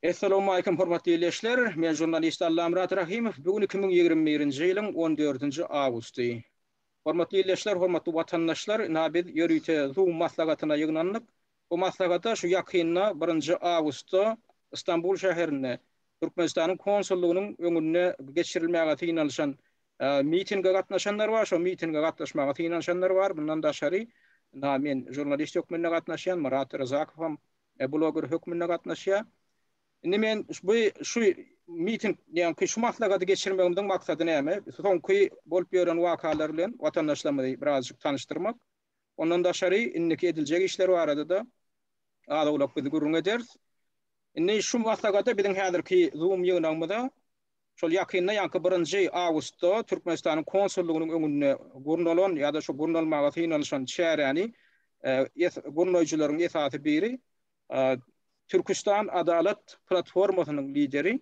Essalawmalikim hormatly ildeşler! Men žurnalist Allamyrat Rahymow. Bu gün 2021-nji ýylyň on dördünji awgusty. Hormatly ildeşler, hormatly watandaşlar, ynha biz ýörite Zoom maslahatyna ýygnandyk. Bu maslahata şu ýakynda birinji awgustda Stambul şäherinde Türkmenistanyň konsullygynyň öňünde geçirilmäge synanyşan mitinge gatnaşanlar bar, şo mitinge gatnaşmaga synanyşanlar bar. Mundan daşary, ynha men žurnalist hökmünde gatnaşýan, Myrat Ryzakow hem bloger hökmünde gatnaşýar. Indi men bu şu miting, ýagny şu maslahaty geçirmegimiziň maksady näme? Soňky bolup ýören wakalar bilen watandaşlarymyzy birazjyk tanyşdyrmak. Ondan daşary indiki ediljek işler barada-da az-owlak biz gürrüň ederis. Indi şu maslahata biziň häzirki Zoom ýygnagymyza şol ýakynda ýaňky birinji awgustda Türkmenistanyň konsullygynyň öňünde gurnalan ýa-da şo gurnalmaga synanyşan çäräni gurnaýjylaryň esasy biri Türküstan Adalat platformasynyň lideri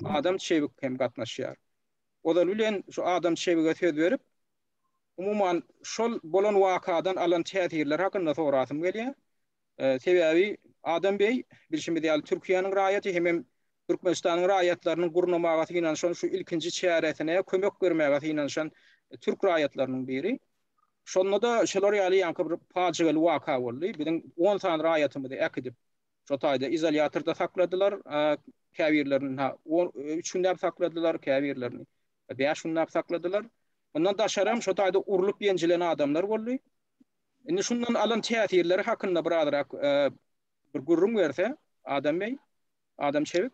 Adam Çewik hem gatnaşýar. Ozaly bilen şu Adam Çewige söz berip, umuman şol bolan wakadan alan täsirleri hakynda sorasym gelýär. Sebäbi Adam beý, bilşimiz ýaly, Türkiýäniň raýaty hemem Türkmenistanyň raýatlarynyň gurnamaga synanyşan şu ilkinji çäresine kömek bermäge synanyşan türk raýatlarynyň biri. Şonda-da şular ýaly ýaňky bir pajygaly waka boldy. Biziň on sany raýatymyzy äkidip, şo taýda izolýatorda sakladylar. Käbirlerini üç günläp sakladylar, käbirlerini bäş günläp sakladylar. Mundan daşaram şo taýda urlup-ýenjilen adamlar boldy. Indi şundan alan täsirleri hakynda birazrak bir gürrüň berse, Adam beý, Adam Çewik.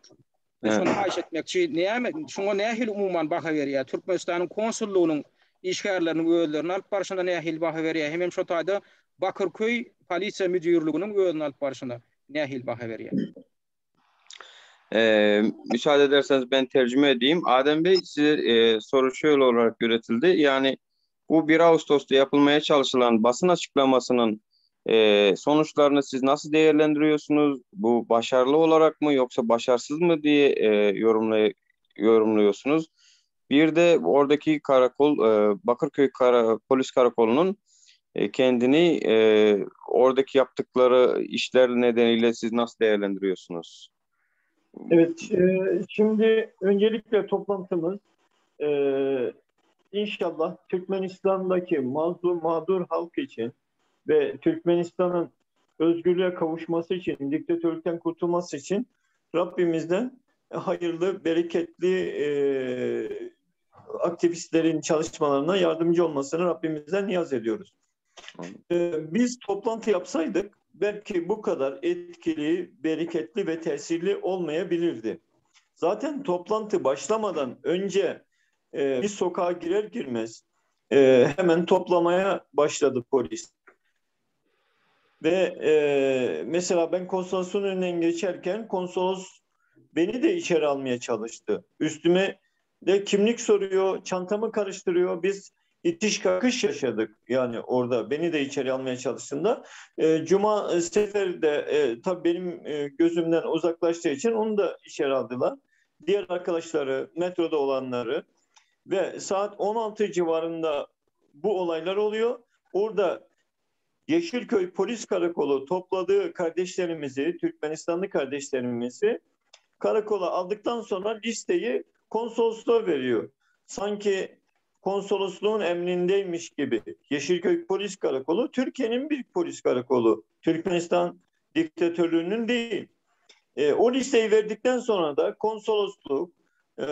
Men şony haýyş etmekçi, näme, şuňa nähili umuman baha berýär? Türkmenistanyň konsullygynyň işgärleriniň özlerini alyp barşyna nähili baha berýär? Hemem şo taýda Bakyrköý polisiýa müdirliginiň özüni alyp barşyna nähili baha berýär? Müsaade ederseniz ben tercüme edeyim. Adem Bey size e, soru şöyle olarak üretildi. Yani bu 1 Ağustos'ta yapılmaya çalışılan basın açıklamasının e, sonuçlarını siz nasıl değerlendiriyorsunuz? Bu başarılı olarak mı yoksa başarısız mı diye e, yorumlay yorumluyorsunuz? Bir de oradaki karakol, e, Bakırköy Kara, Polis Karakolu'nun e, kendini e, oradaki yaptıkları işler nedeniyle siz nasıl değerlendiriyorsunuz? Evet, e, şimdi öncelikle toplantımız e, inşallah Türkmenistan'daki mazlum, mağdur halk için ve Türkmenistan'ın özgürlüğe kavuşması için, diktatörlükten kurtulması için Rabbimizden hayırlı, bereketli e, aktivistlerin çalışmalarına yardımcı olmasını Rabbimizden niyaz ediyoruz. E, biz toplantı yapsaydık belki bu kadar etkili, bereketli ve tesirli olmayabilirdi. Zaten toplantı başlamadan önce e, biz sokağa girer girmez e, hemen toplamaya başladı polis. Ve e, mesela ben konsolosun önünden geçerken konsolos beni de içeri almaya çalıştı. Üstüme de kimlik soruyor, çantamı karıştırıyor. Biz itiş kakış yaşadık yani orada beni de içeri almaya çalıştığında. E, Cuma seferi de e, tabii benim e, gözümden uzaklaştığı için onu da içeri aldılar. Diğer arkadaşları, metroda olanları ve saat 16 civarında bu olaylar oluyor. Orada Yeşilköy Polis Karakolu topladığı kardeşlerimizi, Türkmenistanlı kardeşlerimizi karakola aldıktan sonra listeyi konsolosluğa veriyor. Sanki konsolosluğun emrindeymiş gibi. Yeşilköy Polis Karakolu Türkiye'nin bir polis karakolu. Türkmenistan diktatörlüğünün değil. E, o listeyi verdikten sonra da konsolosluk e,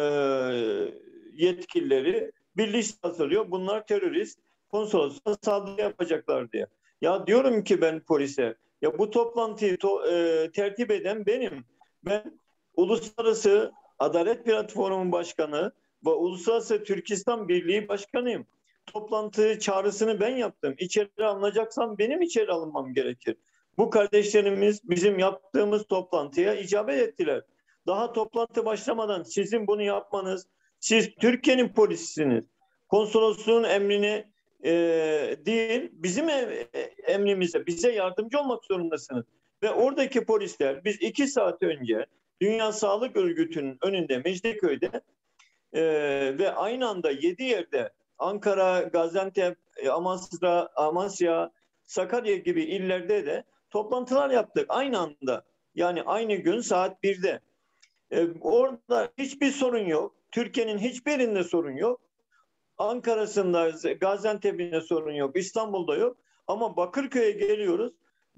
yetkilileri bir liste hazırlıyor. Bunlar terörist, konsolosluğa saldırı yapacaklar diye. Ya diyorum ki ben polise, ya bu toplantıyı to, e, tertip eden benim. Ben Uluslararası Adalet Platformu Başkanı ve Uluslararası Türkistan Birliği Başkanıyım. Toplantı çağrısını ben yaptım. İçeri alınacaksam benim içeri alınmam gerekir. Bu kardeşlerimiz bizim yaptığımız toplantıya icabet ettiler. Daha toplantı başlamadan sizin bunu yapmanız, siz Türkiye'nin polisisiniz. Konsolosluğun emrini e, değil, bizim emrimize, bize yardımcı olmak zorundasınız. Ve oradaki polisler, biz iki saat önce Dünya Sağlık Örgütü'nün önünde Mecidiyeköy'de e, ve aynı anda yedi yerde Ankara, Gaziantep, e, Amasra, Amasya, Sakarya gibi illerde de toplantılar yaptık aynı anda. Yani aynı gün saat 1'de. E, orada hiçbir sorun yok. Türkiye'nin hiçbir yerinde sorun yok. Ankara'sında, Gaziantep'inde sorun yok. İstanbul'da yok. Ama Bakırköy'e geliyoruz.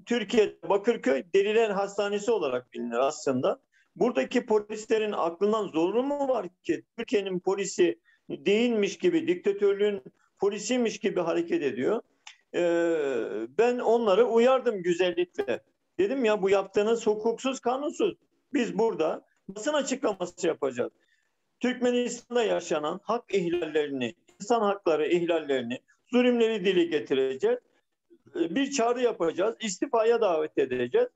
Türkiye Bakırköy Deliler Hastanesi olarak bilinir aslında. Buradaki polislerin aklından zorunlu mu var ki Türkiye'nin polisi değilmiş gibi, diktatörlüğün polisiymiş gibi hareket ediyor. Ee, ben onları uyardım güzellikle. Dedim ya bu yaptığınız hukuksuz, kanunsuz. Biz burada basın açıklaması yapacağız. Türkmenistan'da yaşanan hak ihlallerini, insan hakları ihlallerini, zulümleri dile getireceğiz. Bir çağrı yapacağız, istifaya davet edeceğiz.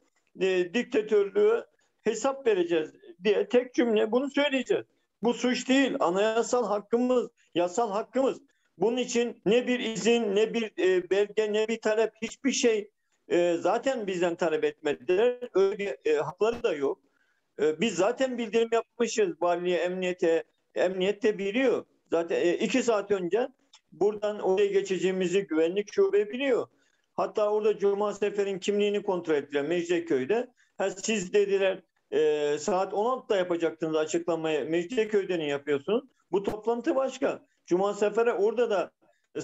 E, diktatörlüğü hesap vereceğiz diye tek cümle bunu söyleyeceğiz. Bu suç değil, anayasal hakkımız, yasal hakkımız. Bunun için ne bir izin, ne bir e, belge, ne bir talep, hiçbir şey e, zaten bizden talep etmediler. Öyle bir e, hakları da yok. E, biz zaten bildirim yapmışız valiliğe, emniyete. Emniyet de biliyor. Zaten e, 2 saat önce buradan oraya geçeceğimizi güvenlik şube biliyor. Hatta orada Cuma Sefer'in kimliğini kontrol ettiler Mecidiyeköy'de. Ha, siz dediler saat 16'da yapacaktınız açıklamayı. Mecidiyeköy'de ne yapıyorsunuz? Bu toplantı başka. Cuma Sefer'e orada da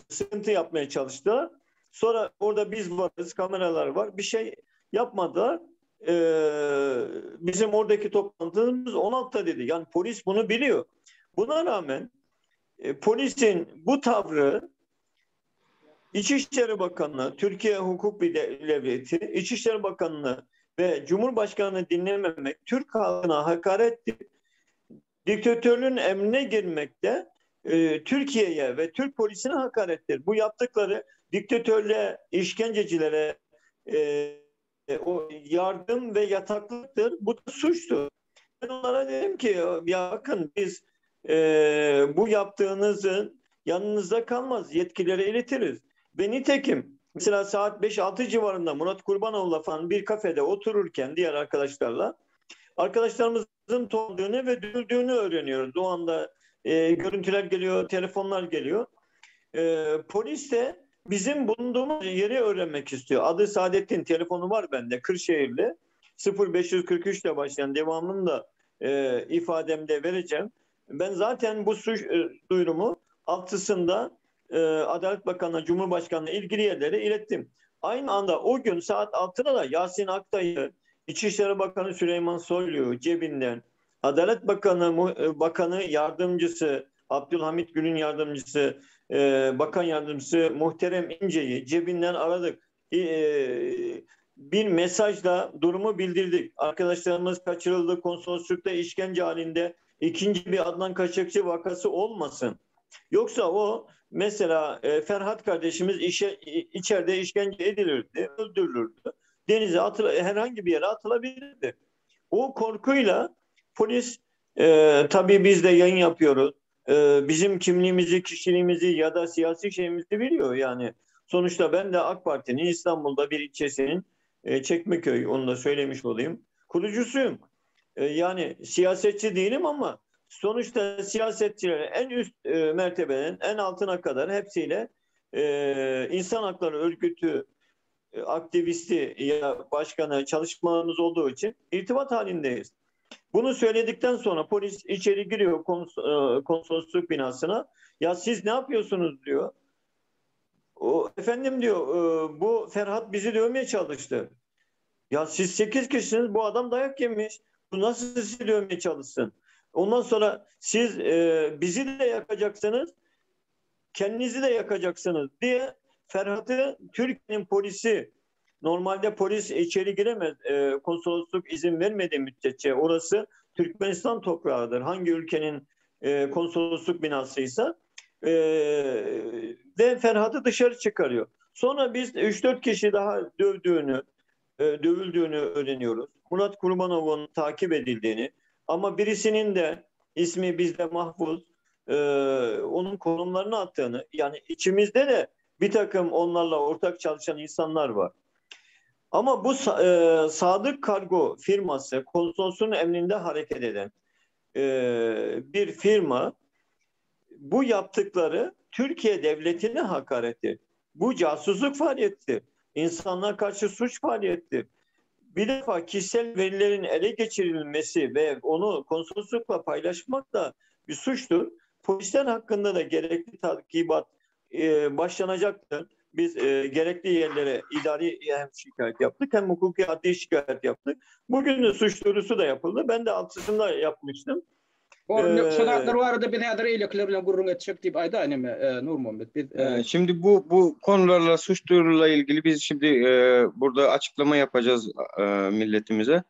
sıkıntı yapmaya çalıştılar. Sonra orada biz varız, kameralar var. Bir şey yapmadılar. Bizim oradaki toplantımız 16'da dedi. Yani polis bunu biliyor. Buna rağmen polisin bu tavrı İçişleri Bakanlığı, Türkiye Hukuk bir Devleti, İçişleri Bakanlığı ve Cumhurbaşkanı'nı dinlememek, Türk halkına hakarettir. Diktatörlüğün emrine girmekte Türkiye'ye ve Türk polisine hakarettir. Bu yaptıkları diktatörlüğe, işkencecilere o yardım ve yataklıktır. Bu da suçtur. Ben onlara dedim ki ya bakın biz bu yaptığınızın yanınızda kalmaz. Yetkililere iletiriz. Ve nitekim mesela saat 5-6 civarında Murat Kurbanoğlu'la falan bir kafede otururken diğer arkadaşlarla arkadaşlarımızın toplandığını ve dövüldüğünü öğreniyoruz. O anda görüntüler geliyor, telefonlar geliyor. Polis de bizim bulunduğumuz yeri öğrenmek istiyor. Adı Saadettin, telefonu var bende, Kırşehirli. 0543 ile başlayan devamını da ifademde vereceğim. Ben zaten bu suç duyurumu altısında Adalet Bakanlığı, Cumhurbaşkanlığı ilgili yerlere ilettim. Aynı anda o gün saat 6'da da Yasin Aktay'ı, İçişleri Bakanı Süleyman Soylu'yu cebinden, Adalet Bakanı, Bakanı Yardımcısı, Abdülhamit Gül'ün yardımcısı, Bakan Yardımcısı Muhterem İnce'yi cebinden aradık. Bir mesajla durumu bildirdik. Arkadaşlarımız kaçırıldı, konsoloslukta işkence halinde ikinci bir Adnan Kaçakçı vakası olmasın. Yoksa o mesela Ferhat kardeşimiz içeride işkence edilirdi, öldürülürdü. Denize herhangi bir yere atılabilirdi. O korkuyla polis tabii biz de yayın yapıyoruz. Bizim kimliğimizi, kişiliğimizi ya da siyasi şeyimizi biliyor yani. Sonuçta ben de AK Parti'nin İstanbul'da bir ilçesinin Çekmeköy, onu da söylemiş olayım, kurucusuyum. Yani siyasetçi değilim ama sonuçta siyasetçilerin en üst mertebenin en altına kadar hepsiyle insan hakları örgütü aktivisti ya başkanı çalışmalarımız olduğu için irtibat halindeyiz. Bunu söyledikten sonra polis içeri giriyor konsolosluk binasına. Ya siz ne yapıyorsunuz diyor. O, efendim diyor bu Ferhat bizi dövmeye çalıştı. Ya siz 8 kişisiniz, bu adam dayak yemiş. Bu nasıl sizi dövmeye çalışsın? Ondan sonra siz bizi de yakacaksınız, kendinizi de yakacaksınız diye Ferhat'ı Türkiye'nin polisi, normalde polis içeri giremez, konsolosluk izin vermediği müddetçe, orası Türkmenistan toprağıdır. Hangi ülkenin konsolosluk binasıysa ve Ferhat'ı dışarı çıkarıyor. Sonra biz 3-4 kişi daha dövüldüğünü öğreniyoruz. Murat Kurbanov'un takip edildiğini ama birisinin de ismi bizde mahfuz, onun konumlarını attığını, yani içimizde de bir takım onlarla ortak çalışan insanlar var. Ama bu Sadık Kargo firması konsolosluğun emrinde hareket eden bir firma, bu yaptıkları Türkiye devletine hakarettir. Bu casusluk faaliyetidir. İnsanlığa karşı suç faaliyetidir. Bir defa kişisel verilerin ele geçirilmesi ve onu konsoloslukla paylaşmak da bir suçtur. Polisler hakkında da gerekli takibat e, başlanacaktır. Biz e, gerekli yerlere idari hem şikayet yaptık hem hukuki adli şikayet yaptık. Bugün de suç duyurusu da yapıldı. Ben de altısında yapmıştım. Ee, Şu zatlar barada biz häzir eýlekiler bilen gürrüň etjek diýip aýda neme e, Nurmuhammet biz e, Şimdi bu bu konularla suç duyuruyla ilgili biz şimdi e, burada açıklama yapacağız e, milletimize.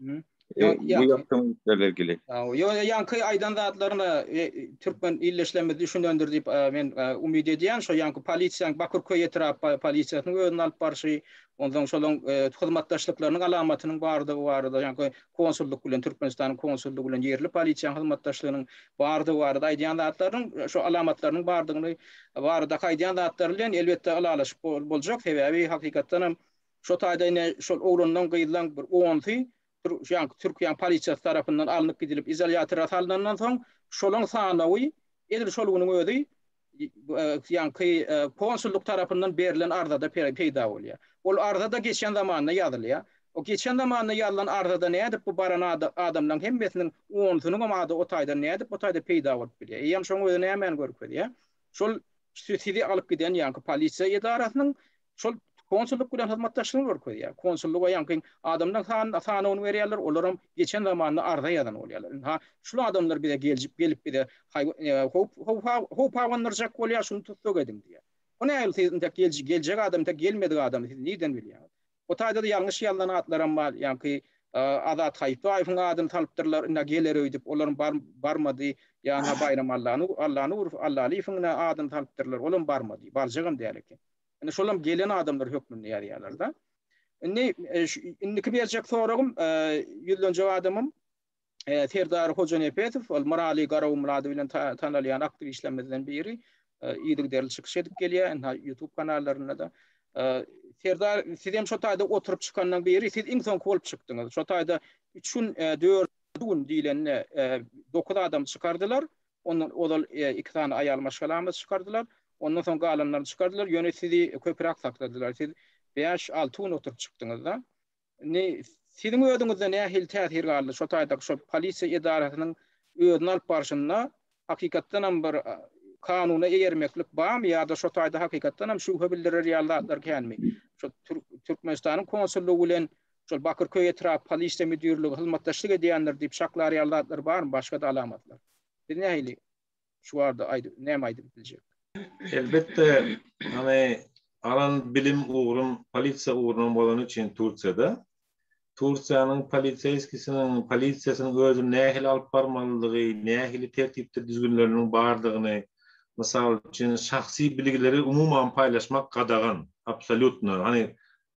Hı. E, bu yaptığımız işlerle ilgili. Ýo, ýaňky aýdan zatlaryna e, türkmen illeşlerimiz düşünendir diýip e, men umyt edýän. Şo ýaňky polisiýanyň Bakyrköý etrap polisiýasynyň özüni alyp barşy, onsoň şolaň hyzmatdaşlyklarynyň alamatynyň bardygy barada, ýaňky konsullyk bilen Türkmenistanyň konsullygy bilen ýerli polisiýanyň hyzmatdaşlygynyň bardygy barada aýdýan zatlarynyň şo alamatlarynyň bardygyny baradaky aýdýan zatlary bilen elbetde ylalaşyp boljak. Sebäbi hakykatdan hem şo taýda ine şol oglanlaň gyzlaň bir onsy ýaňky Türkiýäň polisiýasy tarapyndan alnyp gidilip izolýatora salnandan soň şolaň sanawy edil şol günüň özi ýaňky konsullyk tarapyndan berlen arzada peýda bolýar. Ol arza-da geçen zamanda ýazylýar. O geçen zamanda ýazylan arzada nädip bu baran adamlaryň hemmesiniň onsunyňam ady o taýdan nädip o taýda peýda bolup bilýär? Eýýäm şoň özi nämäni görkezýär? Şol sizi alyp giden ýaňky polisiýa edarasynyň şol konsullyk bilen hyzmatdaşlygyny görkezýär. Konsullyga ýaňky adamlaryň san sanawyny berýärler, olaram geçen zamanda arza ýazan bolýarlar. Ynha, şul adamlar bize geljip gelip bize howp howp abandyrjak bolýar, şuny tussag ediň diýýär. O nähili siz intek geljek adam, intek gelmedik adamy siz nirden bilýäňiz? O taýda-da ýalňyş ýazylan atlaram bar. Ýaňky Azat Haýytbaýewiň adyny salypdyrlar, ynha geler öýdüp, olaram bar barmady. Ýa-ha Baýram Allanurow, Allalyýewiň ynha adyny salypdyrlar, olam barmady, barjagam däl eken. Indi şolam gelen adamlar hökmünde ýazýarlar-da. Indi indiki berjek soragym, ýüzlenjek adamym Serdar Hojanepesow, ol Myraly Garagumly ady bilen tanalýan aktiwistlerimizden biri, yzygiderli çykyş edip gelýär, ynha YouTube kanallarynda-da. Serdar, siz hem şo taýda oturyp çykanlaryň biri, siz iň soňky bolup çykdyňyz. Şo taýda üç gün, dört gün diýlende dokuz adam çykardylar. Ondan ozal iki sany aýal maşgalamyzy çykardylar. Ondan soň galanlaryny çykardylar. Ýöne sizi köpräk sakladylar. Siz bäş-alty gün oturyp çykdyňyz-da. Indi siziň özüňizde nähili täsir galdy şo taýdaky şo polisiýa edarasynyň özüni alyp barşynda hakykatdan hem bir kanuna eýermeklik barmy ýa-da şo taýda hakykatdan hem şübhe bildirer ýaly zatlar känmi? Şo Türkmenistanyň konsullygy bilen şol Bakyrköý etrap polisiýa müdirligi hyzmatdaşlyk edýändir diýip çaklar ýaly zatlar barmy başga-da alamatlar? Siz nähili şu barada aýdyp näme aýdyp biljek? Elbetde, hany alan bilim ugrum polisiýa ugrundan bolany üçin Tursiýada Tursiýanyň poliseýskisiniň, polisiýasynyň özüni nähili alyp barmalydygy, nähili tertipdir düzgünleriniň bardygyny, mysal üçin, şahsy bilgileri umuman paýlaşmak gadagan, absolýutno. Hany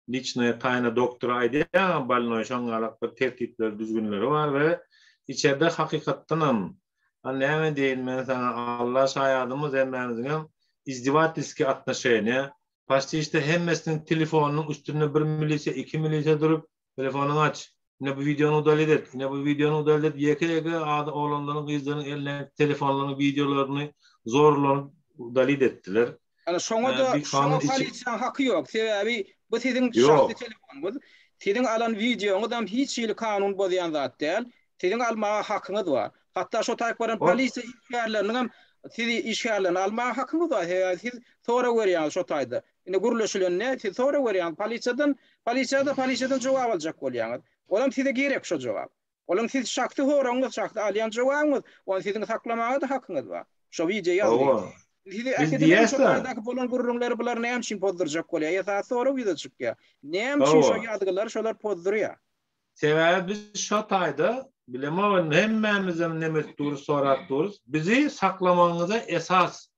liçnaýa taýna doktora aýdýaňam bolnoý şoň ýalak bir tertipleri düzgünleri bar we içerde hakykatdanam a näme diýeýin men saňa Alla şaýadymyz hemmämiziňem izdewatelskiý atnoşeniýa paçti işte hemmesiniň telefonynyň üstünde bir milisiýa iki milisiýa durup telefonyňy aç ine bu wideony udalit et ine bu wideony udalit et ýeke ýeke ady oglanlaryň gyzlaryň eline telefonlaryň wideolaryny zorlanyp udalit etdiler. Ýani şoňa-da şoňa polisiýanyň haky ýok. Sebäbi bu siziň şahsy telefonyňyz. Siziň alan wideoňyzam hiç hili kanun bozýan zat däl. Siziň almaga hakyňyz bar. Hatda şo taýyp baran polisiýa işgärleriniňem sizi işgärlerini almaga hakyňyz bar. Sebäbi siz sorag berýäňiz şo taýda. Indi gürleşilende siz sorag berýäňiz polisiýadan, polisiýada polisiýadan jogap aljak bolýaňyz. Olam size gerek şo jogap. Olam siz şahsy soragyňyz, şahsy alýan jogabyňyz, ony siziň saklamaga-da hakyňyz bar. Şo wideo ýazgy. Hawa. Sizi Biz äkidip diýýäs-de. şo baradaky bolan gürrüňleri bular näme üçin pozdurjak bolýar? Esasy sorag ýüze çykýar. Näme üçin şo Hawa. ýazgylary şolar pozdurýar? Sebäbi biz şo taýda, bilemok indi hemmämizem neme edip durus, sorap durus, bizi saklamagyňyza esas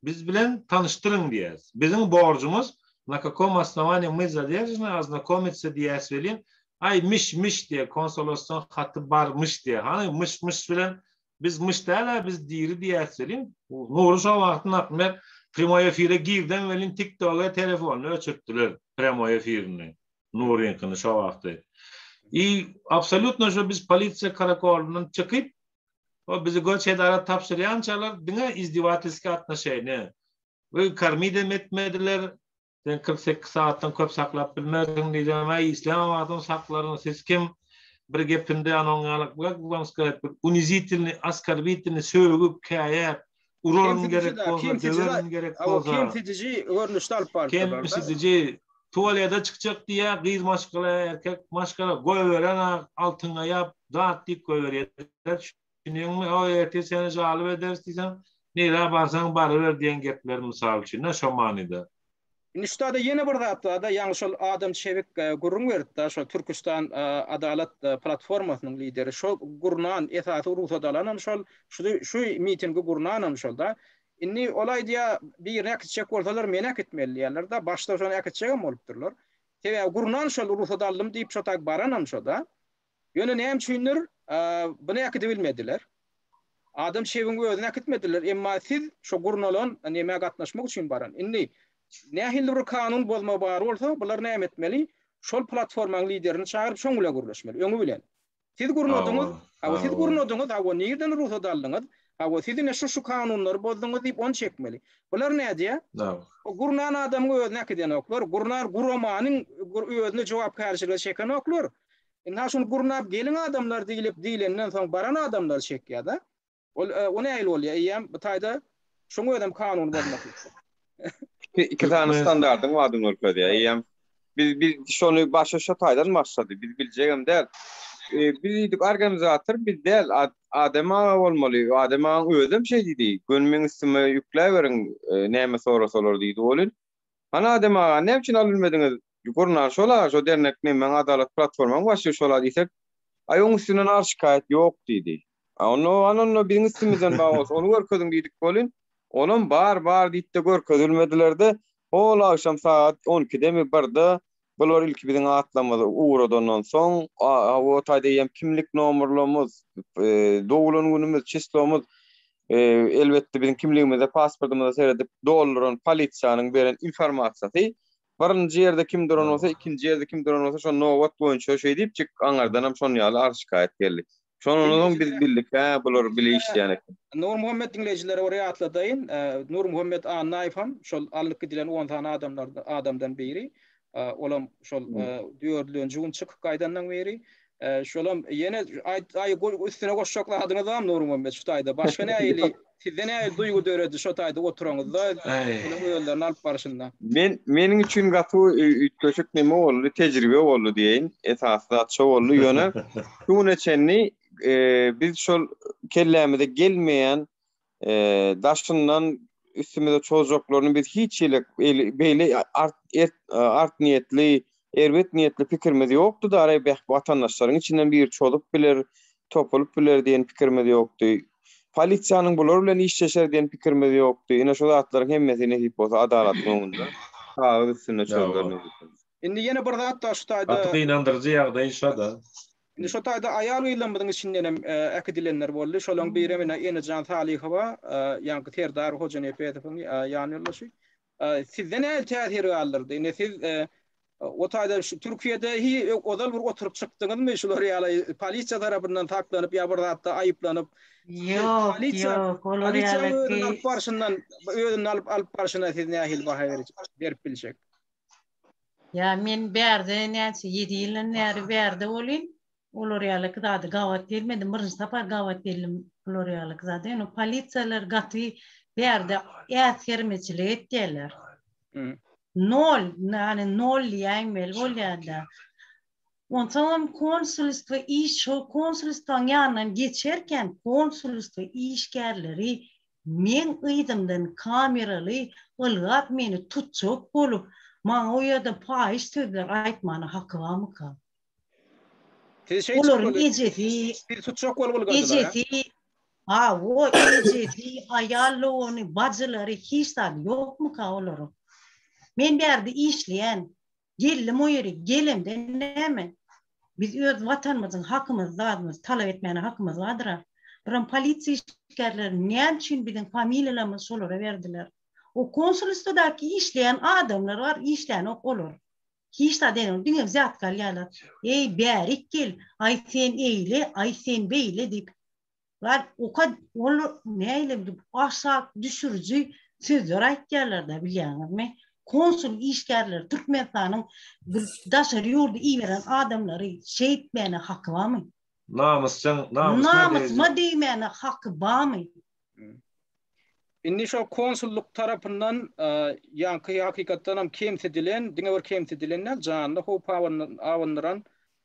biz bilen tanyşdyryň diýýäs. Biziň borjumyz na kakom osnowaniýi my zaderžany oznakomitsya diýýäs welin, aý miş miş diýýär, konsolosdan haty barmyş diýýär. Hany myş myş bilen biz myş däl-ä biz diri diýýäs welin, Nury şo wagty naprimýer prýamoý efire girdem welin tiktoga telefonyny öçürtdiler prýamoý efirini Nuryňkyny şo wagty. I absolýutno şo biz polisiýa karakolyndan çykyp O bizi göç edara tabşyrýançalar diňe izdewatelskiý atnoşeniýa. We karmidem etmediler. Sen 48 sagatdan köp saklap bilmersiň diýsem, aý islemem adam saklaryn, siz kim? Bir gepinde onuň ýaly, как вам сказать, bir unizitelnyý, oskorbitelnyý sögüp, käýäp, uraryn gerek bolsa, döwerin gerek bolsa. Kemsidiji görnüşde alyp barypdyrlar. Kemsidiji. Tuwalede çykjak diýýär, gyz maşgala, erkek maşgala goýberen altyňa ýap, zat diýip goýberýär. Düşünýäňmi? O ertir seni jalyp ederis diýseň, nirä barsaň baryber diýen gepler mysal üçin, şo manyda. Indi şu taýda ýene bir zat bar-da, ýaňy şol Adam Çebik gürrüň berdi-de, şol Türküstan Adalat platformasynyň lideri, şo gurnan, esasy rugsat alanam şol, şu şu mitingi gurnanam şol-da. Indi ol aýdýar, birini äkitjek bolsalar meni äkitmeli diýýärler-de, başda şony äkitjegem bolupdyrlar. Sebäbi gurnan şol, rugsat aldym diýip şo taýy baranam şo-da. Ýöne näme üçindir, buny äkidibilmediler. Adam şebiň özüni äkitmediler, emma siz şo gurnalan nemä gatnaşmak üçin baran. Indi nähili bir kanun bozma bar bolsa, bular näme etmeli? Şol platformaň liderini çagyryp şoň bilen gürleşmeli, öňi bilen. Siz gurnadyňyz, hawa siz gurnadyňyz, hawa nirden rugsat aldyňyz? Hawa siz ine şu şu kanunlary bozduňyz diýip ony çekmeli. Bular nädýär? O gurnan adamyň özüni äkidenoklar, gurnan guramanyň özüni jogapkärçilige çekenoklar. Ynha şuny gurnap geliň adamlar diýlip diýlenden soň baran adamlar çekýär-de. Ol o nähili bolýar? Eýýäm bu taýda şoň özem kanuny bozmaklyk. Iki sany standardyň bardygyny görkezýär. Eýýäm biz biz şony başa şo taýdan başlady. Biz biljegem däl. Biz diýdik organizator biz däl, Adem aga bolmaly. Adem agaň özem şeý diýdi. Göni meň üstüme ýükläberiň, näme sorasalar diýdi welin. Hany Adem aga, näme üçin alyp bilmediňiz? Gurnan şol-a, şo dernek nemäň Adalat platformaň başlygy şol-a diýsek, Aý oň üstünden arz-şikaýat ýok diýdi. A onda hany onda biziň üstümizden bar bolsa ony görkeziň diýdik welin, onam bar, bar diýip-de görkezilmediler-de, hol agşam sagat on ikidemi, birde bular ilki biziň atlarymyzy ugradandan soň, o taýda eýýäm kimlik nomerlerimiz, doglan günümiz, çislomyz, elbetde biziň kimligimize, pasportymyza seredip dolduran polisiýanyň beren informasiýasy Birinji ýerde kim duran bolsa, ikinji ýerde kim duran bolsa, şo nobat boýunça şeý diýipjik, aňardanam şon ýaly arz-şikaýat geldi. Şondan soň biz bildik, hä, bular bile işleýän eken. Nurmuhammet diňleýjilere bir ýatladaýyn, Nurmuhammet Annaýew hem şol alnyp gidilen on sany adamlar adamdan biri. Olam şol dördülenji gün çykyp gaýdanlaň biri. Şolam ýene aýt aý üstüne goşjak zadyňyz barmy Nurmuhammet şu taýda? Başga nähili sizde nähili duýgy döredi şo taýda oturaňyzda olaryň özlerini alyp barşynda? Men meniň üçin gaty üýtgeşik neme boldy, tejribe boldy diýeýin. Esasy zat şo boldy. Ýöne şu güne çenli biz şol kellämize gelmeýän daşyndan üstümize çozjaklaryny biz hiç hili beýle art art niýetli, erbet niýetli pikirimiz ýokdy da, beh watandaşlaryň içinden biri çozup biler, topulyp biler diýen pikirimiz ýokdy. Polisiýanyň bular bilen işleşer diýen pikirimiz ýokdy. Ine şu zatlaryň hemmesi nesip bolsa adalatyň öňünde kagyz üstünde çözüler nesip bolsa. Indi ýene bir zat bar şu taýda. Gaty gynandyryjy ýagdaý şo-da. Indi şo taýda aýal-gyzlarymyzyň içindenem äkidilenler boldy. Şolaryň birem ine Enejan Salyhowa, ýaňky Serdar Hojanepesowyň ýan ýoldaşy. Sizde nähili täsir galdyrdy? Indi siz o taýda şu Türkiýede hi ozal bir oturyp çykdyňyzmy şular ýaly polisiýa tarapyndan saklanyp ýa bir zatda aýyplanyp? Ýok, ýok, olar ýaly. Polisiýanyň özüni alyp barşyndan, özüni alyp alyp barşyna siz nähili baha berip biljek? Ýa men bärde näçe ýedi ýyldan bäri bärde bolyn. Olar ýalyky zady gabat gelmedim. Birinji sapar gabat geldim bular ýalyky zada. Ýöne polisiýalar gaty bärde äsgermeçilik etýärler. Nol, ýagny nol diýäýmeli bolýar-da. Onsoňam konsulstwo iş şo konsulstwaň ýanyndan geçerken konsulstwo işgärleri meň yzymdan kameraly ylgap meni tutjak bolup maňa o ýerde paýyş sözler aýtmana haky barmyka? Olaryň ejesi Sizi tutjak bolup ylgadylar ejesi hawa ejesi aýal dogany bajylary hiç zady ýokmyka olaryň? Men bärde işleýän Geldim o ýere, gelemde näme? Biz öz watanymyzyň hakymyzy, zadymyzy talap etmäne hakymyz bardyr-a. Biram polisiýa işgärleri näme üçin biziň familiýalarymyzy şolara berdiler? O konsulstwadaky işleýän adamlar bar, işlänok olar. Hiç zat edenok, diňe wzýatka alýarlar. Eý, bärik gel, aý sen eýle, aý sen beýle diýip. Bar oka ol näle aşak düşüriji sözler aýtýarlar-da bilýäňizmi? Konsul işgärleri Türkmenistanyň bir daşary ýurda iberen adamlary şeýtmäne haky barmy? Namysjaň, namysyna Namysyma degmäne haky barmy? Indi şol konsullyk tarapyndan ýaňky hakykatdanam kemsidilen, diňe bir kemsidilen däl, janyna howp abandyran,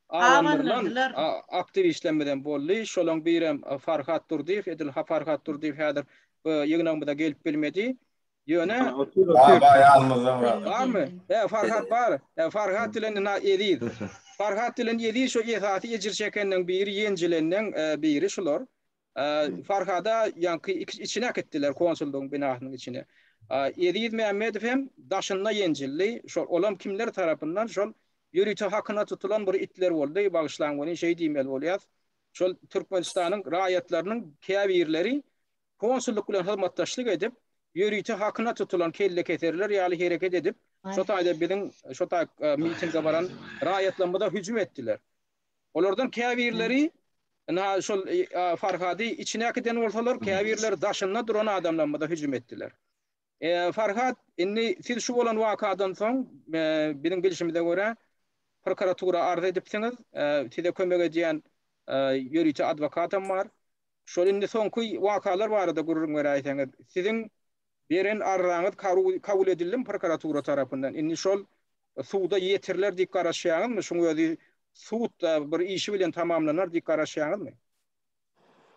abandyrylan aktiwistlerimizem boldy. Şolaň birem Farhat Durdyýew, edil Farhat Durdyýew häzir bu ýygnagymyza gelip bilmedi. Ýöne Bar, bar, ýanymyzda bar. Barmy? He, Farhat bar. He, Farhat bilen ina Eziz. Farhat bilen Eziz şu esasy ejir çekenleň biri, ýenjilenleň biri şular. Farhada ýaňky içine äkitdiler konsullygyň binasynyň içine. Eziz Mämmedow hem daşynda ýenjildi. Şol olam kimler tarapyndan şol ýörite hakyna tutulan bir itler boldy. Bagyşlaň welin şeý diýmeli bolýas. Şol Türkmenistanyň raýatlarynyň käbirleri konsullyk bilen hyzmatdaşlyk edip, ýörite hakyna tutulan kellekeserler ýaly hereket edip, şo taýda biziň şo taý mitinge baran raýatlarymyza hüjüm etdiler. Olardan käbirleri ynha şol Farhady içine äkiden bolsalar, käbirleri daşynda duran adamlarymyza hüjüm etdiler. Farhat, indi siz şu bolan wakadan soň, biziň bilşimize görä, prokuratura arz edipsiňiz, size kömek edýän ýörite adwokatam bar. Şol indi soňky wakalar barada gürrüň beräýseňiz. Siziň beren arzaňyz kabul edildimi prokuratura tarapyndan? Indi şol suda ýetiriler diýip garaşýaňyzmy? Şuň özi sud bir işi bilen tamamlanar diýip garaşýaňyzmy?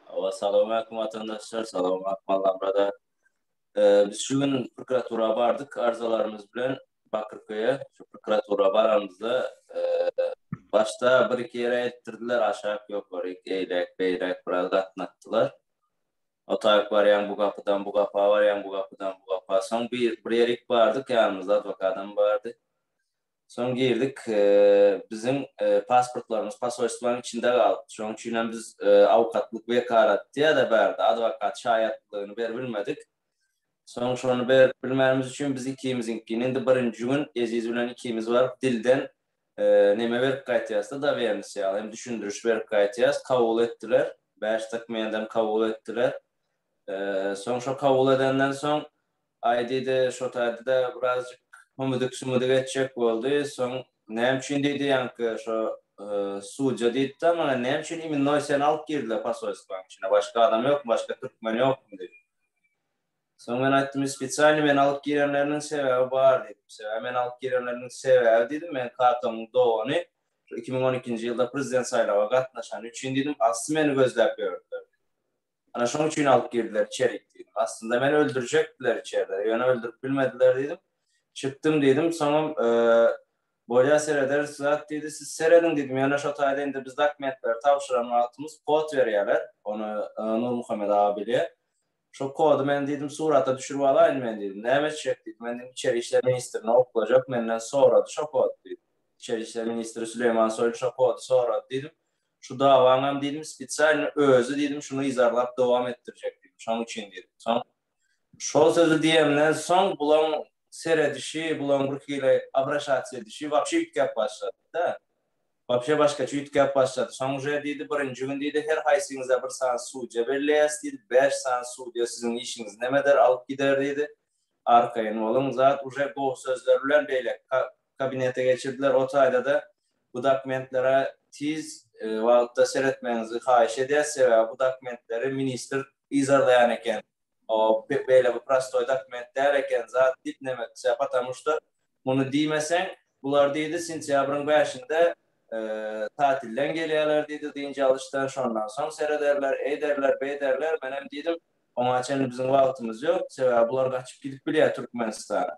Hawa, salowmaleýkum watandaşlar, salowmaleýkum Allamyrat Biz şu gün prokuratura bardyk arzalarymyz bilen Bakyrköýe. Şu prokuratura baranymyzda başda bir-iki ýere eltdirdiler, aşak, ýokaryk, eýläk, beýläk biraz gatnatdylar. O taýyp barýaň bu gapydan bu gapa barýaň, bu gapydan bu gapa. Soň bir bir ýerik bardyk, ýanymyzda adwokadam bardy. Soň girdik, biziň pasportlarymyz posolstwanyň içinde galypdy. Şonuň üçin hem biz awukatlyk wekalat diýýär-de bärde, adwokat şaýatlygyny beribilmedik. Soň şony berip bilmänimiz üçin biz ikimiziňkini indi birinji gün Eziz bilen ikimiz baryp dilden neme berip gaýtýas-da dowernost ýaly hem düşündiriş berip gaýtýas. Kabul etdiler. Bäş dokumentem kabul etdiler. Soň şo kabul edenden soň Aý diýdi, şo taýda-da birazjyk hümüdik-sümüdik etjek boldy. Soň näme üçin diýdi, ýaňky şo sudýa diýdi-de maňa, näme üçin imennoý seni alyp girdiler posolstwanyň içine, başga adam ýokmy, başga türkmen ýokmy diýdi. Soň men aýtdym, spesialnyý meni alyp girenleriniň sebäbi bar diýdim. Sebäbi meni alyp girenleriniň sebäbi diýdim, meniň kakamyň dogany şu 2012-nji ýylda prezident saýlawa gatnaşany üçin diýdim, asly meni gözläp ýördüler diýdim. Ana şoň üçin alyp girdiler içerik diýdim. Aslynda meni öldürjekdiler içerde, ýöne öldürip bilmediler diýdim. Çykdym diýdim, soňam Bolýa serederis zat diýdi, siz serediň diýdim, ýöne şo taýda indi biz dokumentleri tabşyran wagtymyz kod berýärler, ony Nurmuhammet aga bilýär. Şo kody men diýdim surata düşürip alaýyn men diýdim, näme etjek diýdim, men diýdim içeri işler ministrine oklajak, menden sorady şo kody diýdim. Içeri işler ministri Süleýman Soýlu şo kody sorady diýdim. Şu dawaňam diýdim spesialny özi diýdim şuny yzarlap dowam etdirjek diýdim şoň üçin diýdim. Soň şol sözi diýemden soň bulaň seredişi, bulaň bir hili obraşatsiýa edişi wapşe üýtgäp başlady-da. Wapşe başgaça üýtgäp başlady. Soň uje diýdi birinji gün diýdi her haýsyňyza bir sany sudýa belleýäs diýdi, bäş sany sudýa siziň işiňizi neme eder alyp gider diýdi. Arkaýyn boluň zat uje gowy sözler bilen beýleki kabinete geçirdiler o taýda-da Bu dokumentlere tiz wagtda seretmegiňizi haýyş edýäs, sebäbi bu dokumentleri ministr yzarlaýan eken. O beýle bir prostoý dokument däl eken zat diýip neme etjek, потому что muny diýmeseň, bular diýdi sentýabryň bäşinde tatilden gelýärler diýdi, dynç alyşdan, şondan soň serederler, eýderler, beýderler, menem diýdim, oňa çenli biziň wagtymyz ýok, sebäbi bular gaçyp gidip bilýär Türkmenistana.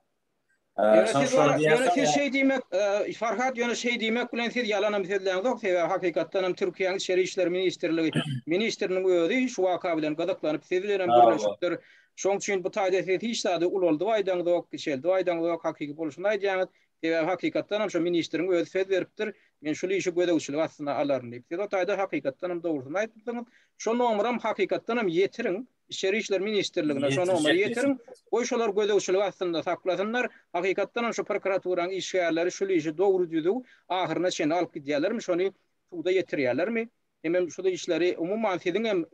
Ýöne siz bar, ýöne siz şeý diýmek, Farhat, ýöne şeý diýmek bilen siz ýalanam sözläňzok, sebäbi hakykatdan hem Türkiýäniň Içeri işler ministrligi, ministriniň özi şu waka bilen gyzyklanyp, siz bilen hem gürleşipdir. Şoň üçin bu taýda siz hiç zady ulaldyp aýdaňzok, kiçeldip aýdaňzok, hakyky bolşuny aýdýaňyz. Sebäbi hakykatdan hem şo ministriň özi söz beripdir, men şul işi gözegçilik astyna alaryn diýip. Siz o taýda hakykatdan hem dogrusyny aýdypsyňyz. Şo nomeram hakykatdan hem ýetiriň. Içeri işler ministrligine şo nomeri ýetiriň, goý şolar gözegçilik astynda saklasynlar, hakykatdanam şu prokuraturanyň işgärleri şul işi dogry düzüw ahyryna çenli alyp gidýärlermi, şony suda ýetirýärlermi, hemem şul işleri umuman siziň hem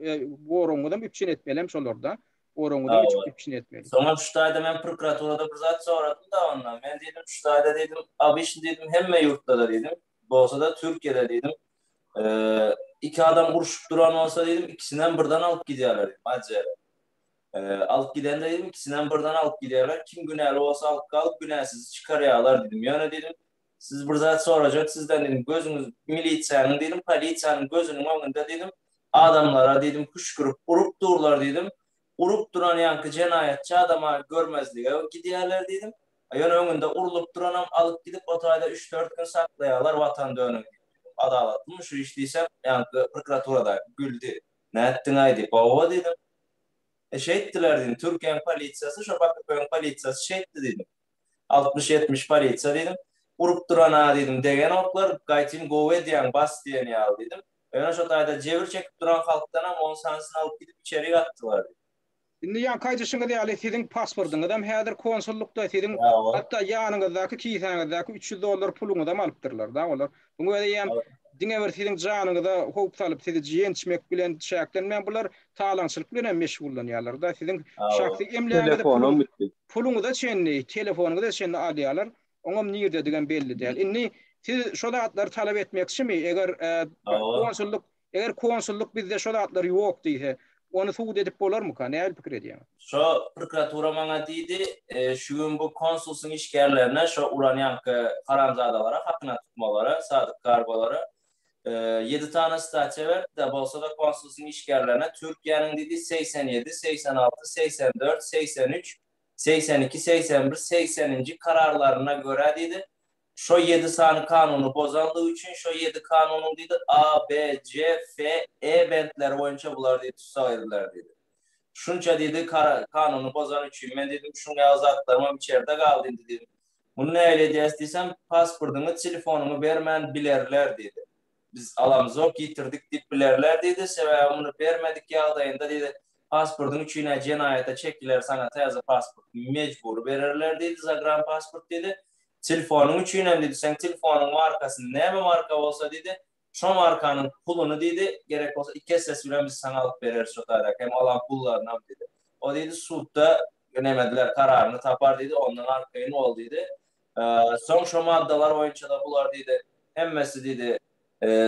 goragyňyzam üpjün etmeli hem şolarda. Goragyňyzy niçik üpjün etmeli? Soňam şu taýda men prokuraturada bir zat soradym-da ondan. Men diýdim, şu taýda diýdim, obyçny diýdim, hemme ýurtda-da diýdim, bolsa-da Türkiýede diýdim, iki adam urşup duran bolsa diýdim, ikisinem birden alyp gidýärler diýdim, Ajere. Alyp gidende diýdim, ikisinem birden alyp gidýärler, kim günäli bolsa alyp galyp, günäsizi çykarýarlar diýdim. Ýöne diýdim, siz bir zat sorajak sizden diýdim, gözüňiz milisiýanyň diýdim, polisiýanyň gözüniň öňünde diýdim, adamlara diýdim, küşgürip urup durlar diýdim. Urup duran ýaňky jenaýatçy adama görmezlige gidýärler diýdim. Ýöne öňünde urlup duranam alyp gidip o taýda üç-dört gün saklaýarlar watan dönügi diýip diýdim. Adalatlymy şu iş diýsem, ýaňky prokuraturadaky güldi. Nätdiň-aý diýip. Hawa diýdim. E şeýtdiler diýdim. Türkiýäň polisiýasy, şo Bakyrköýüň polisiýasy şeýtdi diýdim. Altmyş-ýetmiş polisiýa diýdim. Urup duran-a diýdim, degenoklar, gaýtym gowy edýäň, bas diýen ýaly diýdim. Ýöne şo taýda jebir çekip duran halkdanam on sanysyny alyp gidip içerik atdylar diýdim. Indi ýaňky aýdyşyňyz ýaly siziň pasportyňyzam häzir konsullykda, siziň hatda ýanyňyzdaky kisäňizdäki 300 dollar puluňyzam alypdyrlar-da olar. Muň özi eýýäm diňe bir siziň janyňyza howp salyp sizi ýençmek bilen çäklenmän bular talaňçylyk bilen hem meşgullanýarlar-da. Siziň şahsy emlägiňizi puluňyza çenli, telefonyňyza çenli alýarlar. Oňam nirdedigem belli däl. Indi siz şo zatlary talap etmekçimi? Eger konsullyk Eger konsullyk bizde şo zatlar ýok diýse, ony subut edip bolarmyka? Nähili pikir edýäňiz? Şo prokuratura maňa diýdi, şu gün bu konsulsyň işgärlerine, şo uran ýaňky haramzadalara, hakyna tutmalara, Sadyk Kargolara ýedi sany statýa berdi-de, bolsa-da konsulsyň işgärlerine Türkiýäniň diýdi 87, 86, 84, 83, 82, 81, 80-nji kararlaryna görä diýdi, Şo ýedi sany kanuny bozanlygy üçin şo ýedi kanunyň diýdi A, B, C, F, E bentleri boýunça bular diýdi tussag ediler diýdi. Şunça diýdi kanuny bozany üçin men diýdim şuň ýaly zatlarymam içerde galdy indi diýdim. Muny nähili edýäs diýsem pasportyňy telefonyňy bermän bilerler diýdi. Biz alamzok, ýitirdik diýip bilerler diýdi. Sebäbi muny bermedik ýagdaýynda diýdi, pasportyň üçin-ä jenaýata çekiler, saňa täze pasport mejbury bererler diýdi, zagran pasport diýdi. Telefonyň üçinem diýdi, seň telefonyň markasy näme marka bolsa diýdi, şo markanyň puluny diýdi, gerek bolsa iki essesi bilen biz saňa alyp bereris şo taýdaky hem alan pullarynam diýdi. O diýdi, sudda nemediler, kararyny tapar diýdi, ondan arkaýyn bol diýdi. Soň şo maddalar boýunça-da bular diýdi, hemmesi diýdi,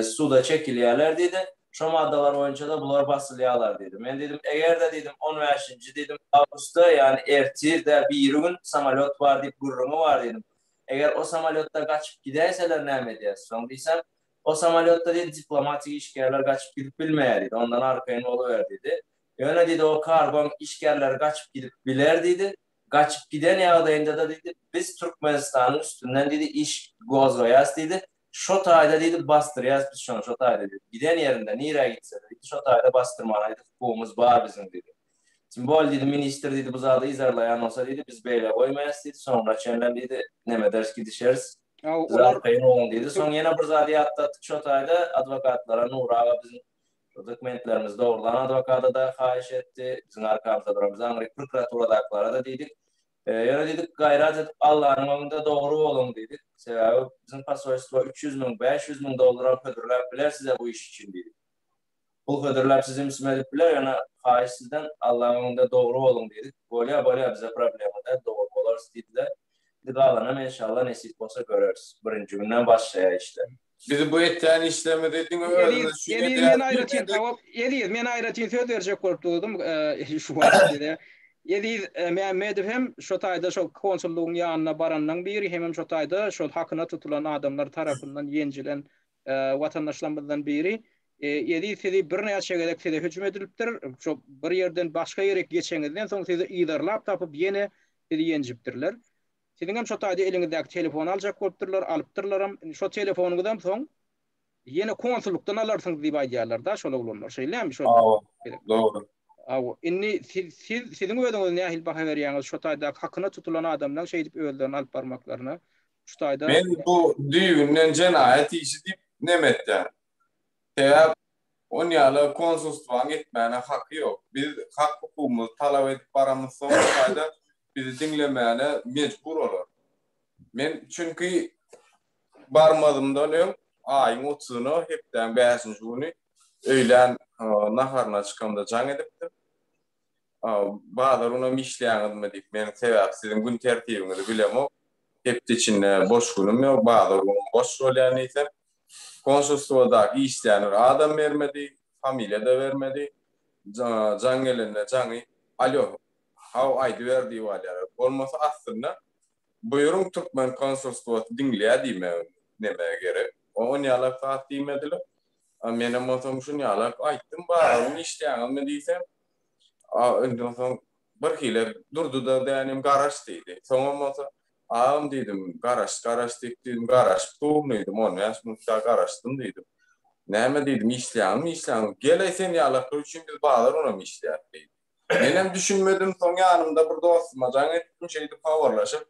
suda çekilýärler diýdi. Şo maddalar boýunça-da bular basylýarlar diýdi. Men diýdim, eger-de diýdim, on bäşinji diýdim, awgustda, ýagny ertir däl, birigün samolýot bar diýip gürrüňi bar diýdim. Eger o samolýotda gaçyp gidäýseler näme edýäs soň diýsem, o samolýotda diýdi, diplomatik işgärler gaçyp gidip bilmeýär diýdi, ondan arkaýyn boluber diýdi. Ýöne diýdi, o kargoň işgärleri gaçyp gidip biler diýdi. Gaçyp giden ýagdaýynda-da diýdi, biz Türkmenistanyň üstünden diýdi, iş gozgaýas diýdi. Şo taýda diýdi, basdyrýas biz şony şo taýda diýdi. Giden ýerinde nirä gitse-de diýdi, şo taýda basdyrmana diýdi, hukugymyz bar biziň diýdi. Tim bol diýdi, ministr diýdi, bu zady yzarlaýan bolsa diýdi, biz beýle goýmaýas diýdi, soňuna çenlem diýdi, nemederis gidişeris. Siz arkaýyn boluň diýdi. Soň ýene bir zady ýatlatdyk şo taýda, adwokatlara Nury aga biziň Şu dokumentlerimizi dogrulan adwokada-da haýyş etdi. Biziň arkamyzda duran biz aňryk prokuratурadakylara-da diýdik. Ýöne diýdik, gaýrat edip Allanyň öňünde dogry boluň diýdik. Sebäbi biziň posolstwo 300 müň, 500 müň dollaram hödürläp biler size bu iş üçin diýdik. Pul hödürläp sizi ümsüm edip biler, ýöne haýyş sizden Allanyň öňünde dogry boluň diýdik. Bolýa, bolýa, bize problema däl, dogry bolarys diýdiler. Indi galanam enşalla nesip bolsa göreris. Birinji günden başlaýar işler. Bizi bu etýän işlerimizi diňe özümiz üçin edýäris. Eziz men aýratyn hawa Eziz men aýratyn söz berjek bolup durdum şu wagt size. Eziz Mämmedow hem şo taýda şo konsullygyň ýanyna baranlaň biri hemem şo taýda şol hakyna tutulan adamlar tarapyndan ýenjilen watandaşlarymyzdan biri. Eziz sizi birnäçe gezek size hüjüm edilipdir. Şo bir ýerden başga ýere geçeňizden soň sizi yzarlap tapyp ýene sizi ýenjipdirler. Siziňem şo taýda eliňizdäki telefony aljak bolupdyrlar, alypdyrlaram. Indi şo telefonyňyzam soň ýene konsullykdan alarsyňyz diýip aýdýarlar-da şol oglanlar. Şeýlemi şol? Hawa, dogry. Hawa, indi siz siz siziň özüňiz nähili baha berýäňiz şo taýdaky hakyna tutulan adamlaň şeýdip özlerini alyp barmaklaryna? Şu taýda Men bu düýbünden jenaýat işi diýip neme etýän. Sebäp on ýaly konsulstwaň etmäne haky ýok. Biz hak hukugymyzy talap edip baramyzsoň o taýda bizi diňlemäne mejbur olar. Men çünki barmazymdan öň aýyň otuzyna hepdäň bäşinji güni öýlän naharyna çykamda jaň edipdim. Bazar günem işleýäňizmi diýip, men sebäp siziň gün tertibiňizi bilemok. Hepde içinde boş günüm ýok, bazar günüm boş bolýar diýsem, konsulstwadaky işleýän bir adam bermedi, familiýa-da bermedi. Jaň gelende jaňy, Alýo, haw aýdyber diýip alýarlar. Bolmasa aslynda buýruň türkmen konsulstwasy diňleýär diýmegi neme gerek. On ýalak zat diýmediler. Menem bolsam şun ýalak aýtdym, bazar güni işleýäňizmi diýsem, indi onsoň bir hile durdy-da dänim garaş diýdi. Soňam bolsa, agam diýdim, garaş, garaş diýip diýdim, garaşyp durun diýdim, on bäş minut dagy garaşdym diýdim. Näme diýdim, işleýäňmi, işleýäňmi? Gel-eý sen ýalaklar üçin biz bazar günem işleýäris diýdi. Menem düşünmedim, soň ýanymda bir dostuma jaň etdim, şeýdip habarlaşyp,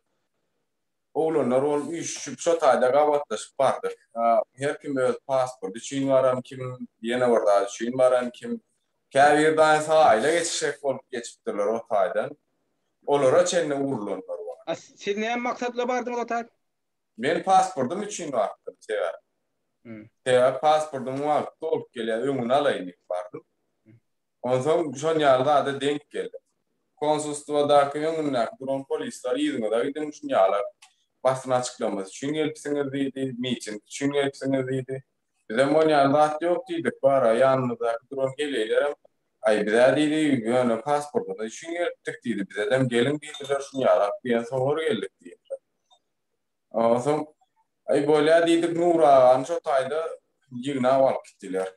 oglanlar bolup üýşüşip şo taýda gabatlaşyp bardyk. Her kim öz pasporty üçin baran kim, ýene bir zat üçin baran kim. Käbir daýy saýla geçişek bolup geçipdirler o taýdan. Olara çenli urlanlar bar. A siz näme maksatla bardyňyz o taý? Men pasportym üçin barypdym sebäp. Sebäp pasportymyň wagty dolup gelýär, öňüni alaýyn diýip bardym. Onsoň şon ýaly zada deňk geldim. Konsulstwadaky öňündäki duran polisler yzyňyza gidiň şun ýaly basyn açyklamasy üçin gelipsiňiz diýdi, miting üçin gelipsiňiz diýdi. Bizem on ýaly zat ýok diýdik, bara ýanymyzdaky duran heleýlerem aý bizä diýdi, ýöne pasportymyz üçin gelipdik diýdi, bizedem geliň diýdiler şun ýalak diýen soňra geldik diýdiler. Onsoň aý bolýa diýdik Nury agany şo taýda ýygnap alyp gitdiler.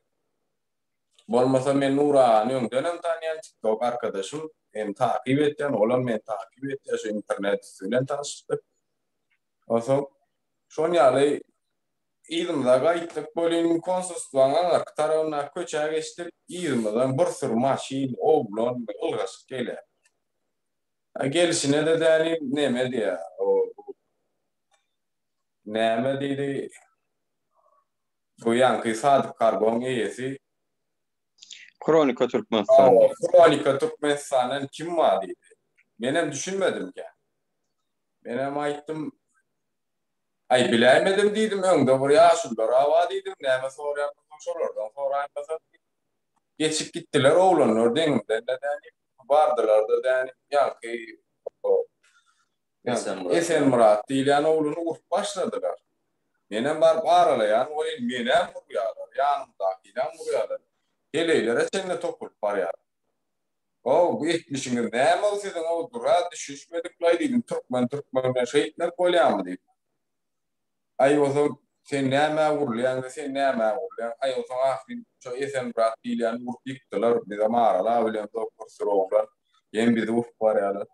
Bolmasa men Nury agany öňdenem tanýan tiktok arkadaşym hem takyp etýän olam meni takyp etýär şu internet üsti bilen tanyşypdyk. Onsoň şon ýaly yzymyza gaýtdyk welin konsulstwaň aňyrky tarabyndaky köçä geçdik yzymyzdan bir sürü maşyn oglan ylgaşyp gelýär. Gelşine-de dänim neme diýýär o näme diýdi Bu ýaňky Sadyk Kargoň eýesi. Hronika Türkmenistan. Hawa, Hronika Türkmenistandan kim bar diýdi. Menem düşünmedim kän. Menem aýtdym, Aý, biläýmedim diýdim, öňde bir ýaşulular-a bar diýdim, näme soraýan bolsaň şolardan soraýmasaň diýdim. Geçip gitdiler oglanlar deňimden-de dänip, bardylar-da dänip, ýaňky Esenmyrat diýilýän oglany urup başladylar. Menem baryp aralaýan welin, menem urýarlar, ýanymdakynam urýarlar. Heleýlere çenli topulyp barýarlar. How, bu etmişiňiz näme-ow siziň-ow, dura düşünişmedik-laý diýdim, türkmen türkmen bilen şeýtmek bolýarmy diýdim. Aý bolsa, sen nämä urulýaň-da, sen nämä urulýaň? Aý onsoň ahyryn şo Esenmyrat diýilýäni urup ýykdylar, bizem aralabilemzok, bir süri oglan hem bizi urup barýarlar.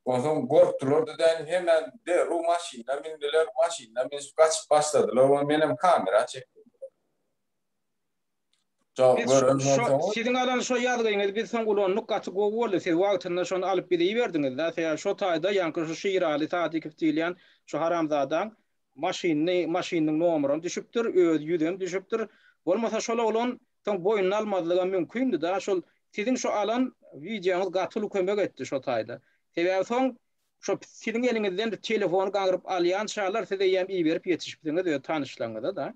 Onsoň gorkdular-da däni hemem derrew maşynyna mündiler, maşynyna münüşip gaçyp başladylar we menem kamera çekdim. Şo gören bolsaňyz. Siziň alan şo ýazgyňyzy biz soň ulandyk gaty gowy boldy siz wagtynda şony alyp bize iberdiňiz-dä sebäbi şo taýda ýaňky şu Şiraly Sadykow diýilýän şu haramzadaň maşynyny maşynynyň nomeram düşüpdir öz ýüzem düşüpdir bolmasa şol oglan soň boýnuna almazlygam mümkindi-da şol Siziň şu alan wideoňyz gaty uly kömek etdi şo taýda. Sebäbi soň şo siziň eliňizden telefony gaňryp alýançalar siz eýýäm iberip ýetişipsiňiz öz tanyşlaryňyza-da.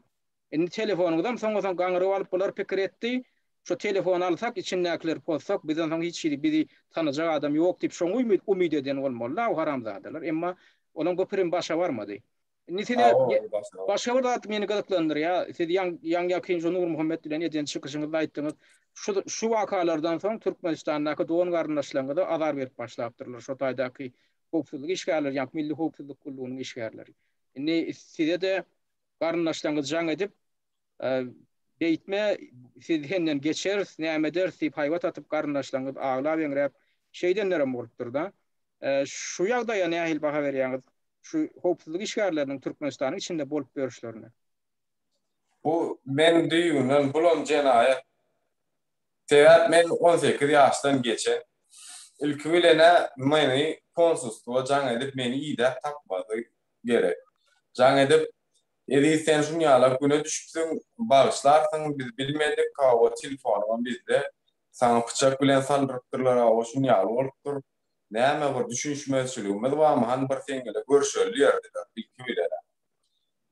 Indi telefonyňyzam soňa soň gaňryp alyp bular pikir etdi, şo telefony alsak içindäkileri pozsak bizden soň hiç hili bizi tanajak adam ýok diýip şoňa umyt umyt eden bolmaly-da o haramzadalar. Emma olaň bu pirim başa barmady. Indi size başga bir zat meni gyzyklandyrýar. Siz ýaň ýaňy-ýakyn şu Nurmuhammet bilen eden çykyşyňyzda aýtdyňyz. Şu şu wakalardan soň Türkmenistandaky dogan-garyndaşlaryňyza azar berip başlapdyrlar şo taýdaky howpsuzlyk işgärleri, ýaňky Milli howpsuzlyk gullugynyň işgärleri. Indi size-de garyndaşlaryňyz jaň edip, Beýtme, siz senden geçeris, näme ederis diýip haýbat atyp garyndaşlaryňyz aglap-eňräp şeýdenlerem bolupdyr-da. Şu ýagdaýa nähili baha berýäňiz? Şu howpsuzlyk işgärleriniň Türkmenistanyň içinde bolup ýörüşlerine. Bu men düýbünden bulam jenaýat. Sebäp men 18 ýaşdan geçen. Ilki bilenä meni konsulstwa jaň edip meni idäp tapmazy gerek. Jaň edip Eziz sen şunýalak güne düşüpsiň bagyşlarsyň biz bilmedik hawa telefonyňam bizde saňa pyçak bilen saldyrypdyrlar hawa şunýaly bolupdyr Näme bir düşünişmezçiligimiz barmy, hany bir seň bilen görşeli diýerdiler ilki bilen-ä.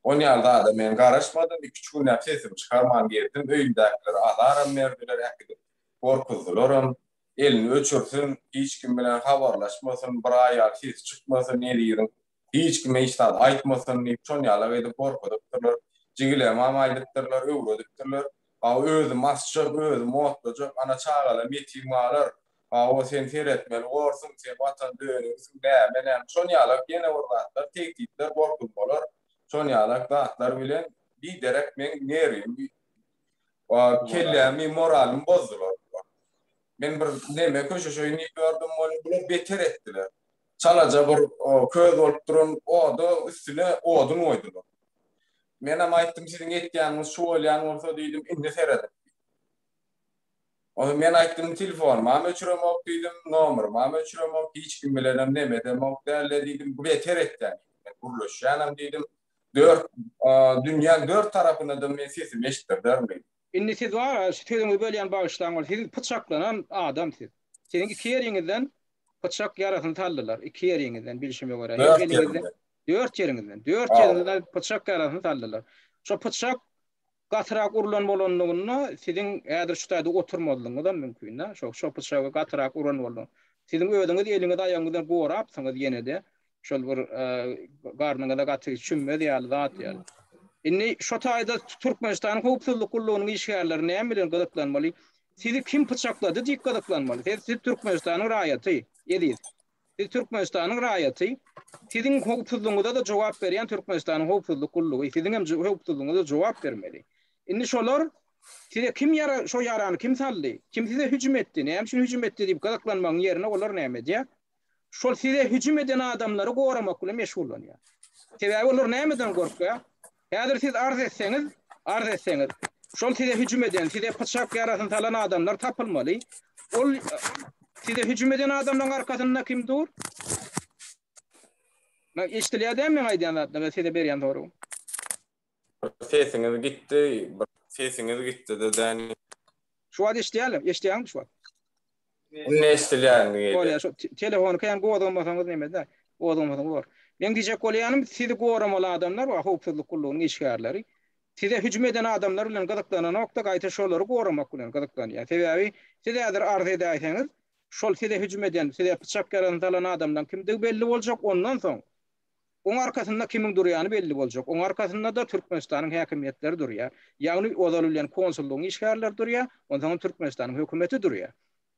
On ýaly zada men garaşmadym, iki-üç günläp sesimi çykarman gezdim, öýümdäkiler azaram berdiler, äkidip gorkuzdylaram. Elini öçürsin, hiç kim bilen habarlaşmasyn, bir aý ýaly sesi çykmasyn, Eziziň hiç kime hiç zat aýtmasyn diýip, şon ýalak edip gorkuzypdyrlar. Jigilemam aýdypdyrlar, öwredipdirler. Hawa, özüm asjak, özüm otlajak, ana çagalarym ýetim galar. Hawa, sen seretmeli borsuň, sen Watan dönügisiň, näme, näme, şon ýalak ýene bir zatlar, tehditler, gorkuzmalar, şon ýalak zatlar bilen biderek meň nerwimi, kellämi, moralymy bozdular bular. Men bir neme köşeşeýin diýip ýördüm welin, bular beter etdiler. Çalaja bir köz bolup duran oda üstüne odun goýdular. Menem aýtdym, siziň etýäniňiz şu bolýan bolsa diýdim, indi serediň. Onda men aýtdym, telefonymam öçüremok diýdim, nomerymam öçüremok, hiç kim bilenem neme edemok däl-le diýdim, bu beter etýän diýdim, men gürleşýänem diýdim, dört, dünýäň dört tarapyna-da men sesimi eşitdirderin diýdim. Indi siz bar-a, şu sözüňizi bölýän bagyşlaň ol, siz pyçaklanan adam siz. Siziň iki ýeriňizden pyçak ýarasyny saldylar, iki ýeriňizden bilşime görä. Dört ýeriňizden. Dört ýeriňizden, dört ýeriňizden pyçak ýarasyny saldylar. Şo pyçak gatyrak urlan bolanlygynda siziň häzir şu taýda oturmazlygyňyzam mümkin-dä. Şo şo pyçagy gatyrak uran bolsa. Siziň özüňiz eliňizi aýagyňyzdan gorapsyňyz ýene-de. Şol bir garnyňyza gaty çümmez ýaly zat ýaly. Indi şo taýda Türkmenistanyň howpsuzlyk gullugynyň işgärleri näme bilen gyzyklanmaly? Sizi kim pyçaklady diýip gyzyklanmaly. Siz siz Türkmenistanyň raýaty, Eziz. Siz Türkmenistanyň raýaty, siziň howpsuzlygyňyza-da jogap berýän Türkmenistanyň howpsuzlyk gullugy siziň hem howpsuzlygyňyza jogap bermeli. Indi şolar size kim ýara şo ýarany kim saldy, kim size hüjüm etdi, näme üçin hüjüm etdi diýip gyzyklanmagyň ýerine olar näme edýär? Şol size hüjüm eden adamlary goramak bilen meşgullanýar. Sebäbi olar nämeden gorkýar? Häzir siz arz etseňiz, arz etseňiz, şol size hüjüm eden, size pyçak ýarasyny salan adamlar tapylmaly. Ol size hüjüm eden adamlaryň arkasynda kim dur? Men eşidilýär dämi meň aýdýan zatlarym, size berýän soragym? Sesiňiz gitdi, bir sesiňiz gitdi de däni. Şu wagt eşidýärler, eşidýäňmi şu wagt? Indi eşidilýär indi gelýär. Bolýar, şu telefony kän gozgamasaňyz neme-dä, gozgamasaňyz bor. Meň diýjek bolýanym, sizi goramaly adamlar bar, howpsuzlyk gullugynyň işgärleri. Size hüjüm eden adamlar bilen gyzyklananok-da, gaýta şolary goramak bilen gyzyklanýar. Sebäbi siz häzir arz edäýseňiz, şol size hüjüm eden, size pyçak ýarasyny salan adamlaň kimdigi belli boljak, ondan soň Oň arkasynda kimiň durýany belli boljak. Oň arkasynda-da Türkmenistanyň häkimiýetleri durýar. Ýagny ozaly bilen konsullygyň işgärleri durýar, onsoňam Türkmenistanyň hökümeti durýar.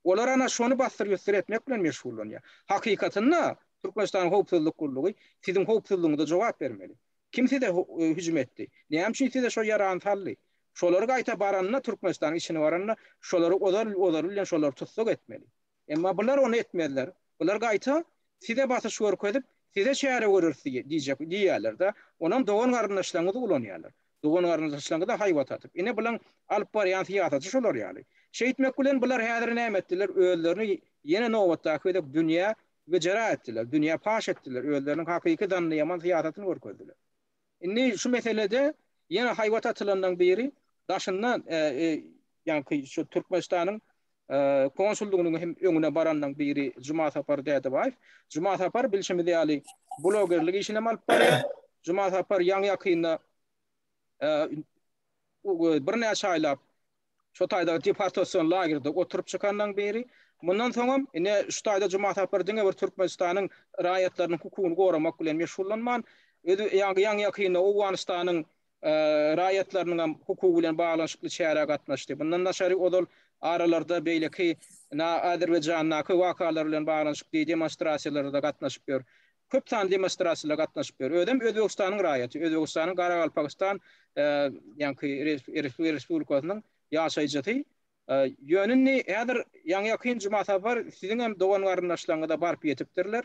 Olar ana şony bassyr-ýussur etmek bilen meşgullanýar. Hakykatynda Türkmenistanyň howpsuzlyk gullugy siziň howpsuzlygyňyza jogap bermeli. Kim size hüjüm etdi? Näme üçin size şo ýarany saldy? Şolary gaýta baranda Türkmenistanyň içine baranda şolary ozal ozaly bilen şolary tussag etmeli. Emma bular ony etmezler. Bular gaýta size basyş görkezip, size çäre göreris diýjek diýýärler-de. Onam dogan-garyndaşlaryňyzy ulanýarlar. Dogan-garyndaşlaryňyza haýbat atyp. Ine bulaň alyp barýan syýasaty şolar ýaly. Şeýtmek bilen bular häzir näme etdiler? Özlerini ýene nobatdaky gezek dünýä wejera etdiler, dünýä paş etdiler, özleriniň hakyky zannyýaman syýasatyny görkezdiler. Indi şu meselede ýene haýbat atylanlaryň biri daşyndan ýaňky şu Türkmenistanyň konsullygynyň hem öňüne baranlaryň biri Jumasapar Dädebaýew. Jumasapar bilşimiz ýaly blogerlik işini hem alyp barýar. Jumasapar ýaňy-ýakynda birnäçe aýlap Şo taýda deportasion lagerde oturyp çykanlaň biri. Mundan soňam ine şu taýda Jumasapar diňe bir Türkmenistanyň raýatlarynyň hukugyny goramak bilen meşgullanman, özi ýaňy-ýakynda Owganystanyň raýatlarynyňam hukugy bilen baglanyşykly çärä gatnaşdy. Mundan daşary ozal aralarda beýleki na Azerbaýjandaky wakalar bilen baglanyşykly demonstrasiýalara-da gatnaşyp ýör. Köp sanly demonstrasiýalara gatnaşyp ýör. Özem Özbegistanyň raýaty. Özbegistanyň Garagalpagystan ýaňky respublikasynyň ýaşaýjysy. Ýöne indi häzir ýaňy-ýakyn Jumasapar siziň hem dogan-garyndaşlaryňyza baryp ýetipdirler.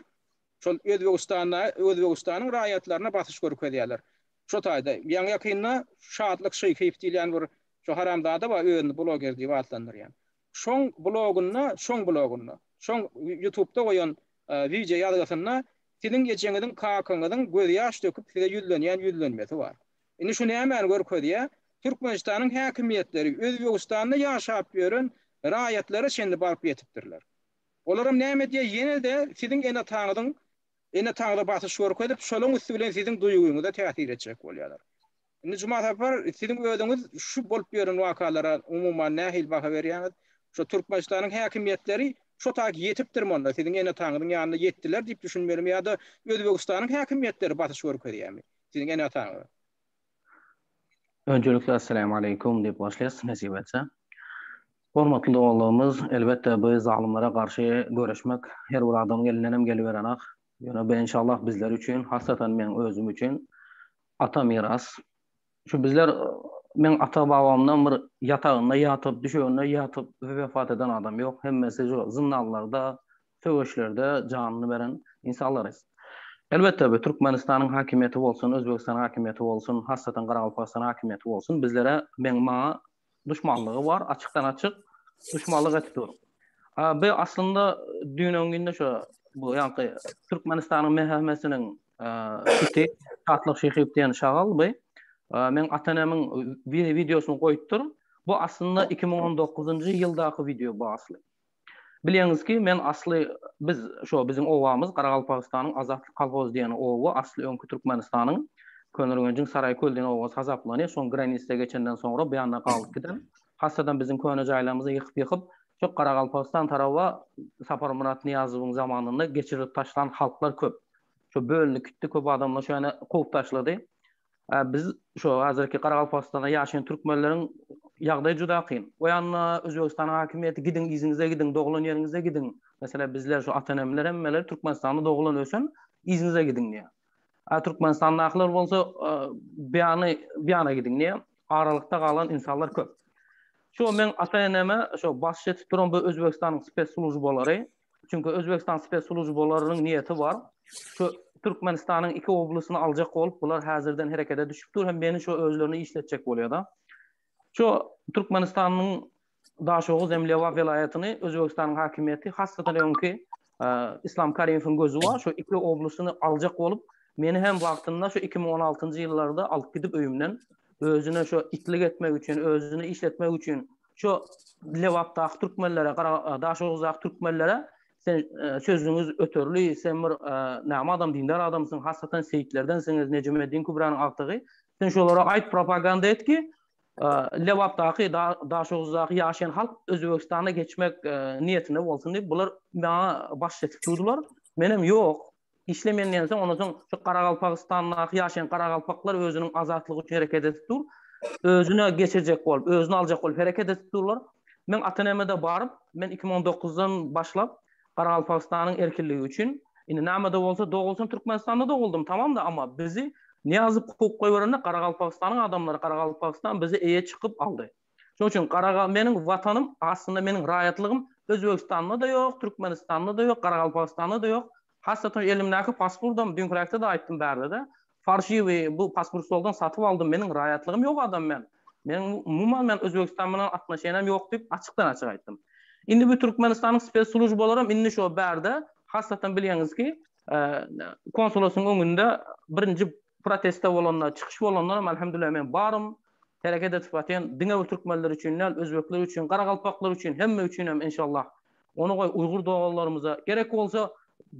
Şol Özbegistanda Özbegistanyň raýatlaryna basyş görkezýärler. Şo taýda ýaňy-ýakynda Şatlyk Şyhyýew diýilýän bir şo haramzada bar özüni bloger diýip atlandyrýan. Şoň blogunda, şoň blogunda, şoň ýutubda goýan wideo ýazgysynda siziň ejeňiziň, kakaňyzyň gözýaş döküp size ýüzlenýän ýüzlenmesi bar. Indi şu nämäni görkezýär? Türkmenistanyň häkimiýetleri Özbegistanda ýaşap ýören raýatlara çenli baryp ýetipdirler. Olaram näme edýär? Ýene-de siziň ene-ataňyzyň ene-ataňyza basyş görkezip, şolaň üsti bilen siziň duýgyňyza täsir etjek bolýarlar. Indi Jumasapar, siziň özüňiz şu bolup ýören wakalara umuman nähili baha berýäňiz? Şu Türkmenistanyň häkimiýetleri Şo taýy ýetipdirmi onda, siziň ene-ataňyzyň ýanyna ýetdiler diýip düşünmelimi ýa-da Özbegistanyň häkimiýetleri basyş görkezýärmi siziň ene-ataňyza? Önjelikle Esselamu Aleýkum diýip başlaýas nesip etse. Hormatly doganlarymyz, elbetde bu zalymlara garşy göreşmek her bir adamyň elindenem geliberenak. Ýöne bu enşallah bizler üçin, hasatan meň özüm üçin ata miras. Şu bizler meň ata-babamdan bir ýatagynda ýatyp, düşeginde ýatyp wefat eden adam ýok. Hemmesi şu zyndanlarda, söweşlerde janyny beren insanlarys. Elbetde bu Türkmenistanyň hakimiýeti bolsun, Özbegistanyň hakimiýeti bolsun, hasatan Garagalpagystanyň hakimiýeti bolsun bizlere meň maňa duşmanlygy bar, açykdan açyk duşmanlyk edip dur. Bu aslynda düýn öňňinde şu bu ýaňky Türkmenistanyň MHM-siniň iti Şatlyk Şyhyýew diýen şagal bu meň ata-enemiň wideosyny goýupdyr. Bu aslynda 2019-njy ýyldaky wideo bu asly. Bilýäňizki, men asly biz şo biziň obamyz Garagalpagystanyň Azatlyk kolhozy diýen oba asly öňki Türkmenistanyň Köneürgenjiň Saraýköl diýen obasy hasaplanýar. Şoň granisda geçenden soňra bu ýanda galyp giden. Hassadan biziň köne jaýlarymyzy ýykyp-ýykyp şo Garagalpagystan taraba Saparmyrat Nyýazowyň zamanynda geçirilip taşlan halklar köp. Şo bölünip gitdi, köp adamlar şo ýana kowup taşlady. Biz şo häzirki Garagalpagystanda ýaşaýan türkmenleriň ýagdaýy juda kyn. O ýanda Özbegistanyň hakimiýeti gidiň yzyňyza gidiň, doglan ýeriňize gidiň. Meselem bizler şo ata-enemler hemmeler Türkmenistanda doglan ösen yzyňyza gidiň diýýär. A Türkmenistandakylar bolsa beýany beýana gidiň diýýär. Aralykda galan insanlar köp. Şo meň ata-eneme şo basyş etip duran bu Özbegistanyň spes službalary Çünki Özbegistan spes slujbalarynyň niýeti bar. Şu Türkmenistanyň iki oblastyny aljak bolup, bular häzirden herekete düşüp dur hem meni şu özlerine işletjek bolýar-da. Şu Türkmenistanyň Daşoguz hem Lebap welaýatyny Özbegistanyň hakimiýeti hassadan öňki Islam Karimowyň gözi bar, şu iki oblastyny aljak bolup, meni hem wagtynda şu 2016-njy ýyllarda alyp gidip öýümden özüne şu itlik etmek üçin, özüne işletmek üçin Şu Lebapdaky türkmenlere, Daşoguzdaky türkmenlere sen sözüňiz öterli, sen bir näme adam, dindar adamsyň, hasatan seýitlerdensiňiz, Nejimeddin Kübranyň agtygy. Sen şolara aýt, propaganda et ki, Lebapdaky, Daşoguzdaky ýaşaýan halk Özbegistana geçmek niýetinde bolsun diýip, bular maňa baş çekip durdular. Menem ýok, Işlemeýän diýensoň, ondan soň şu Garagalpagystandaky ýaşaýan garagalpaklar özüniň azatlygy üçin hereket edip dur. Özüne geçirjek bolup, özüni aljak bolup hereket edip durlar. Men ata-eneme-de baryp, men 2019-dan başlap Garagalpagystanyň erkinligi üçin, indi näme-de bolsa dogulsam Türkmenistanda doguldym, tamam-da, amma bizi Nyýazow kowup goýberende Garagalpagystanyň adamlary, Garagalpagystan bizi eýe çykyp aldy. Şonuň üçin Garaga meniň watanym aslynda meniň raýatlygym Özbegistanda-da ýok, Türkmenistanda-da ýok, Garagalpagystanda-da ýok. Hasratym elimdäki paspurdam düňkiräkde-de aýtdym bärde-de. Farşiwi bu paspurt stoldan satyp aldym. Meniň raýatlygym ýok adam men. Meniň umuman men Özbegistan bilen atnoşeniýam ýok diýip açykdan-açyk aýtdym. Indi bu Türkmenistanyň spes službalaram indi şo bärde hasratdan bilýäňizki konsolosyň öňünde birinji protestde bolanda, çykyş bolandanam elhamdülillah men barym. Hereket edip atýan diňe bir türkmenler üçin däl, özbekler üçin, garagalpaklar üçin, hemme üçin hem enşallah. Ony goý uýgur doganlarymyza gerek bolsa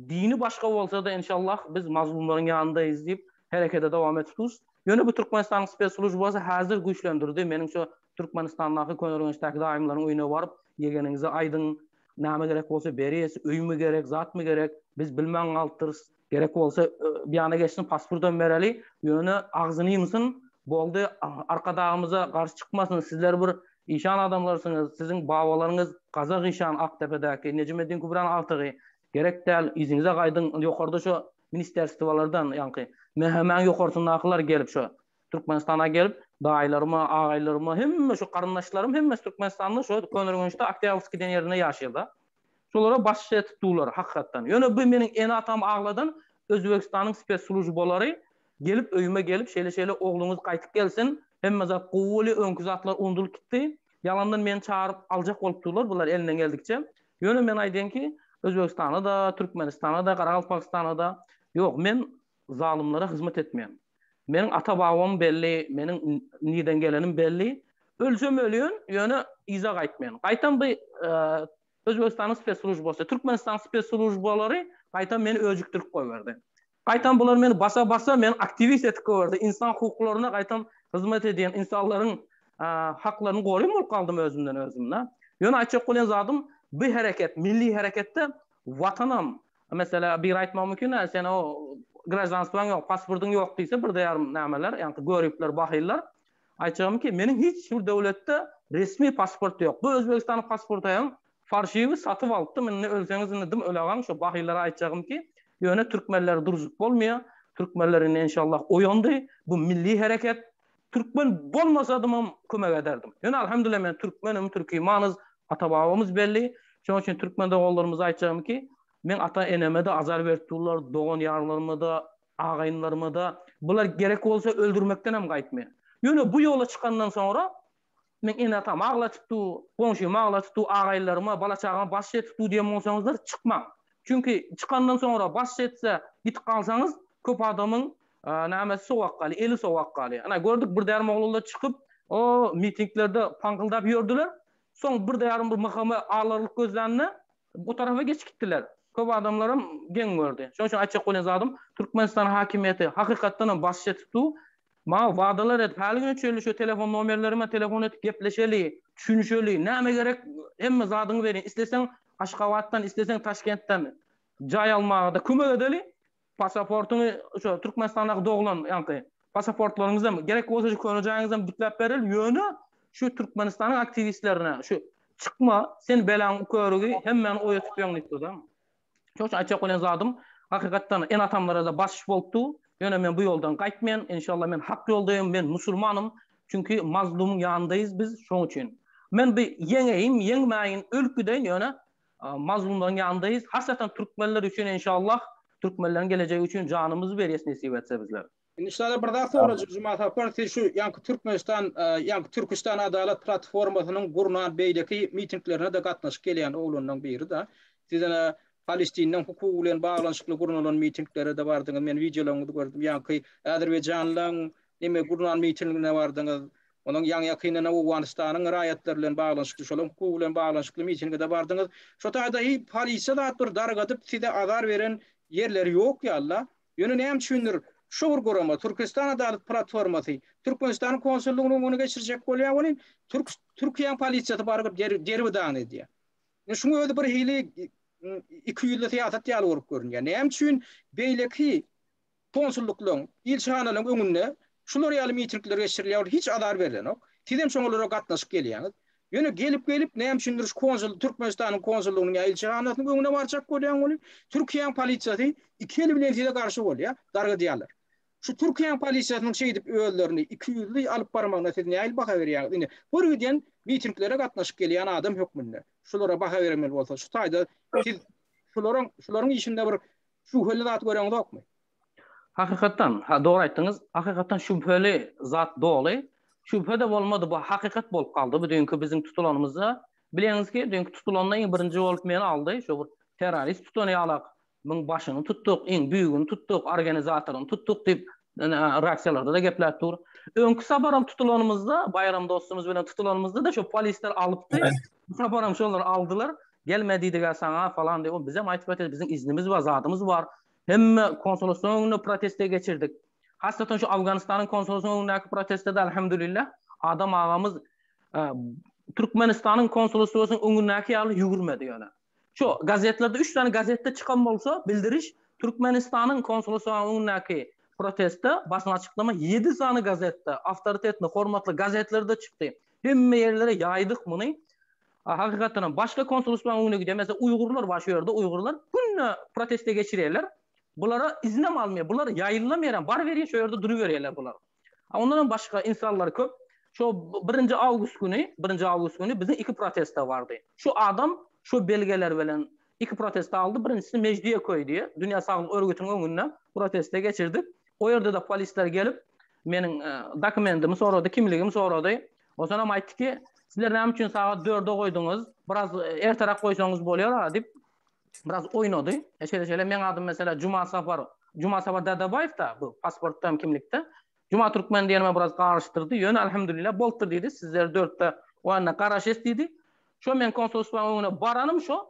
dini başga bolsa-da enşallah biz mazlumlaryň ýanyndaýyz diýip herekete dowam edip durus. Ýöne bu Türkmenistanyň spes službasy häzir güýçlendirdi. Meniň şu Türkmenistandaky Köneürgençdäki daýymlaryň öýüne baryp ýegeniňizi aýdyň, näme gerek bolsa berýäs, öými gerek, zatmy gerek, biz bilmän galypdyrys. Gerek bolsa bir ýana geçsin pasportam bereli, ýöne agzyny ýumsun, boldy Arkadagymyza garşy çykmasyn, sizler bir işan adamlarsyňyz, siziň babalaryňyz gazak işan Akdepedäki, Nejimeddin Kübranyň agtygy, gerek däl, yzyňyza gaýdyň, ýokarda şo ministerstwalardan ýaňky MHM-iň ýokarsyndakylar gelip şo Türkmenistana gelip daýylaryma, agaýlaryma hemme şo garyndaşlarym hemmesi Türkmenistanda şo Köneürgençde Oktýabrskiý diýen ýerinde ýaşaýarda. Şolara basyş etip durlar hakykatdan. Ýöne bu meniň ene-atamy agladan Özbegistanyň spes službalary gelip öýüme gelip şeýle şeýle ogluňyz gaýtyp gelsin hemme zat gowy bolýa öňki zatlar undulyp gitdi. Ýalandan meni çagyryp aljak bolup durlar bular elinden geldikçe. Ýöne men aýdýan ki Özbegistana da Türkmenistana da Garagalpagystana da ýok men zalymlara hyzmat etmeýän. Meniň ata-babam belli, meniň nirden gelenim belli. Ölsem ölýän, ýöne yza gaýtmaýan. Gaýtam bu Özbegistanyň spesslujbasy, Türkmenistanyň spesslujbalary gaýtam meni öjükdirip goýberdi. Gaýtam bular meni basa-basa meni aktiwist edip goýberdi. Ynsan hukuklaryna gaýtam hyzmat edýän ynsanlaryň haklaryny goraýan bolup galdym özümden özüm-de. Ýöne aýtjak bolýan zadym, Bu hereket milli hereketde watanam mesela biri aýtmagy mümkin däl sen o graždanstwaň ýok pasportyň ýok diýse bir ýarym nämeler ýaňky göripler bahyllar aýtjagym ki meniň hiç bir döwletde resmi pasport ýok bu Özbegistanyň pasporty hem farşiwi satyp alypdym indi ölseňiz indi dym ölegaň şo bahyllara aýtjagym ki ýöne türkmenleri durzup bolmaýar türkmenler indi enşallah oýandy bu milli hereket Türkmen bolmasadymam kömek ederdim. Ýöne alhamdulillah men türkmenim, türkimanyz, ata babamyz belli. Şonuň üçin türkmen doganlarymyza aýtjagym ki, meň ata eneme-de azar berip durlar, dogan ýarlaryma-da, agaýynlaryma-da. Bular gerek bolsa öldürmekdenem gaýtmaýar. Ýöne bu ýola çykandan soňra meň ene-atam aglatyp dur, goňşym aglatyp dur, agaýynlaryma, bala-çagama baş ýetip dur diýen bolsaňyzlar çykmaň. Çünki çykandan soňra baş ýetse gitip galsaňyz köp adamyň Nämesi sowak galýar, eli sowak galýar. Ana, gördük, bir därim oglanlar çykyp, o mitinglerde paňkyldap ýördüler. Soň bir därim bir MHM alarlyk gözlände, bu tarapa geçip gitdiler. Köp adamlaram geň gördi. Şonuň üçin aýtjak bolýan zadym, Türkmenistan hakimiýeti hakykatdan hem basyş edip dur. Maňa wadalar edip, häli güne çenli şu telefon nomerlerime telefon edip gepleşeli, düşünişeli, näme gerek, hemme zadyňy berin. Isleseň Aşgabatdan, isleseň Taşkentden jaý almaga-da kömek edeli. Pasaportyňy şu Türkmenistandaky doglan ýaňky pasaportlaryňyzam gerek bolsa şu köne jaýyňyzam dikläp bereli ýöne şu Türkmenistanyň aktiwistlerine şu çykma sen belaň körügi hemmäni oýa tutýaň diýipdir-de. Şoň üçin aýtjak bolýan zadym hakykatdan ene-atamlara-da basyş bolupdy ýöne men bu ýoldan gaýtmaýan enşalla men hak ýoldaýyn men musulmanym çünki mazlumyň ýanyndaýyz biz şoň üçin men bu ýeňeýin ýeňmäýin ölüp gideýin ýöne Mazlumlaryň ýanyndaýyz. Hasratan türkmenler üçin enşallah türkmenleriň gelejegi üçin janymyzy berýäs nesip etse bizler. Indi şada bir zat sorajak Juma Sapar siz şu ýaňky Türkmenistan ýaňky Türküstan Adalat platformasynyň gurnan beýleki mitinglerine-de gatnaşyp gelýän oglanlaň biri-da. Siz ene Palestinleň hukugy bilen baglanyşykly gurnalan mitinglere-de bardyňyz men wideolaryňyzy gördüm ýaňky Azerbaýjanlaň neme gurnan mitingine bardyňyz. Onuň ýaňy-ýakynda Owganystanyň raýatlary bilen baglanyşykly, şolaryň hukugy bilen baglanyşykly mitinge-de bardyňyz. Şo taýda hiý polisiýa zat bir dargadyp size azar beren ýerleri ýok ýaly-la. Ýöne näme üçindir şo bir gurama, Türküstan Adalat Platformasy Türkmenistanyň konsullygynyň öňüne geçirjek bolýar welin, türk Türkiýäň polisiýasy baryp derbi-dagyn edýär. Indi şuň özi bir hili ikiýüzli syýasat ýaly bolup görünýär. Näme üçin beýleki konsullyklaryň, ilçihanalaryň öňünde şular ýaly mitingler geçirilýär, ol hiç azar berlenok. Sizem şoňalara gatnaşyp gelýäňiz. Ýöne gelip-gelip näme üçindir şu konsul Türkmenistanyň konsullygynyň ýa ilçihanasynyň öňüne barjak bolýaň welin, Türkiýäň polisiýasy iki eli bilen size garşy bolýar, dargadýarlar. Şu Türkiýäň polisiýasynyň şeýdip özlerini ikiýüzli alyp barmagyna siz nähili baha berýäňiz? Indi bir giden mitinglere gatnaşyp gelýän adam hökmünde şulara baha bermeli bolsa, şu taýda siz şularyň şularyň işinde bir Şübheli zat göreňzokmy? Hakykatdan, ha dogry aýtdyňyz. Hakykatdan şübheli zat doly. Şübhe-de bolmady, bu hakykat bolup galdy bu düýnki biziň tutulanymyzda. Bilýäňizki, düýnki tutulanda iň birinji bolup meni aldy. Şo bir terrorist tutan ýalak. Muň başyny tutduk, iň büýügini tutduk, organizatoryny tutduk diýip, reaksiýalarda-da gepläp dur. Öňki saparam tutulanymyzda, Baýram dostumyz bilen tutulanymyzda-da şo polisler alypdy. Bu saparam şolar aldylar. Gelme diýdigä saňa falan diýip, bizem aýtyp ýatyrys, biziň iznimiz bar, zadymyz bar. Hemme konsolostlaryň öňünde proteste geçirdik. Hasratan şu Awganystanyň konsolosynyň öňündäki protestde-de alhamdulillah Adam agamyz Türkmenistanyň konsolostwasynyň öňündäki ýaly ýüwürmedi ýöne. Şu gazetlerde üç sany gazetde çykan bolsa bildiriş Türkmenistanyň konsolostwasynyň öňündäki protestde basyn açyklama ýedi sany gazetde, awtoritetli, hormatly gazetlerde çykdy. Hemme ýerlere ýaýdyk muny. Hakykatdan hem başga konsulstwanyň öňüne gidýär. Meselem, uýgurlar bar şu ýerde, uýgurlar günde proteste geçirýärler. Bulara izinem almaýar. Bular ýaýyllamaýar hem. Baryberýär şu ýerde duruberýärler bular. Ondan hem başga insanlar köp. Şu birinji awgust güni, birinji awgust güni biziň iki proteste bardy. Şu adam şu belgeler bilen iki proteste aldy. Birinjisi Mejdiýeköý diýe, Dünýä Saglyk Örgütiniň öňünde proteste geçirdik. O ýerde-de polisler gelip, meniň dokumentimi sorady, kimligimi sorady. Onsoňam aýtdy ki, sizler näme üçin sagat dörde goýduňyz, biraz erteräk goýsaňyz bolýar-a diýip, biraz oýnady. E, şeýle-şeýle, meň adym meselä Juma Sapar, Juma Sapar Dädebaýew-da bu pasportda hem kimlikde. Juma Türkmen diýenime biraz garyşdyrdy. Ýöne alhamdulillah bolupdyr diýdi. Sizler dörtde o ýanda garaşes diýdi. Şo men konsulstwanyň öňüne baranym şo.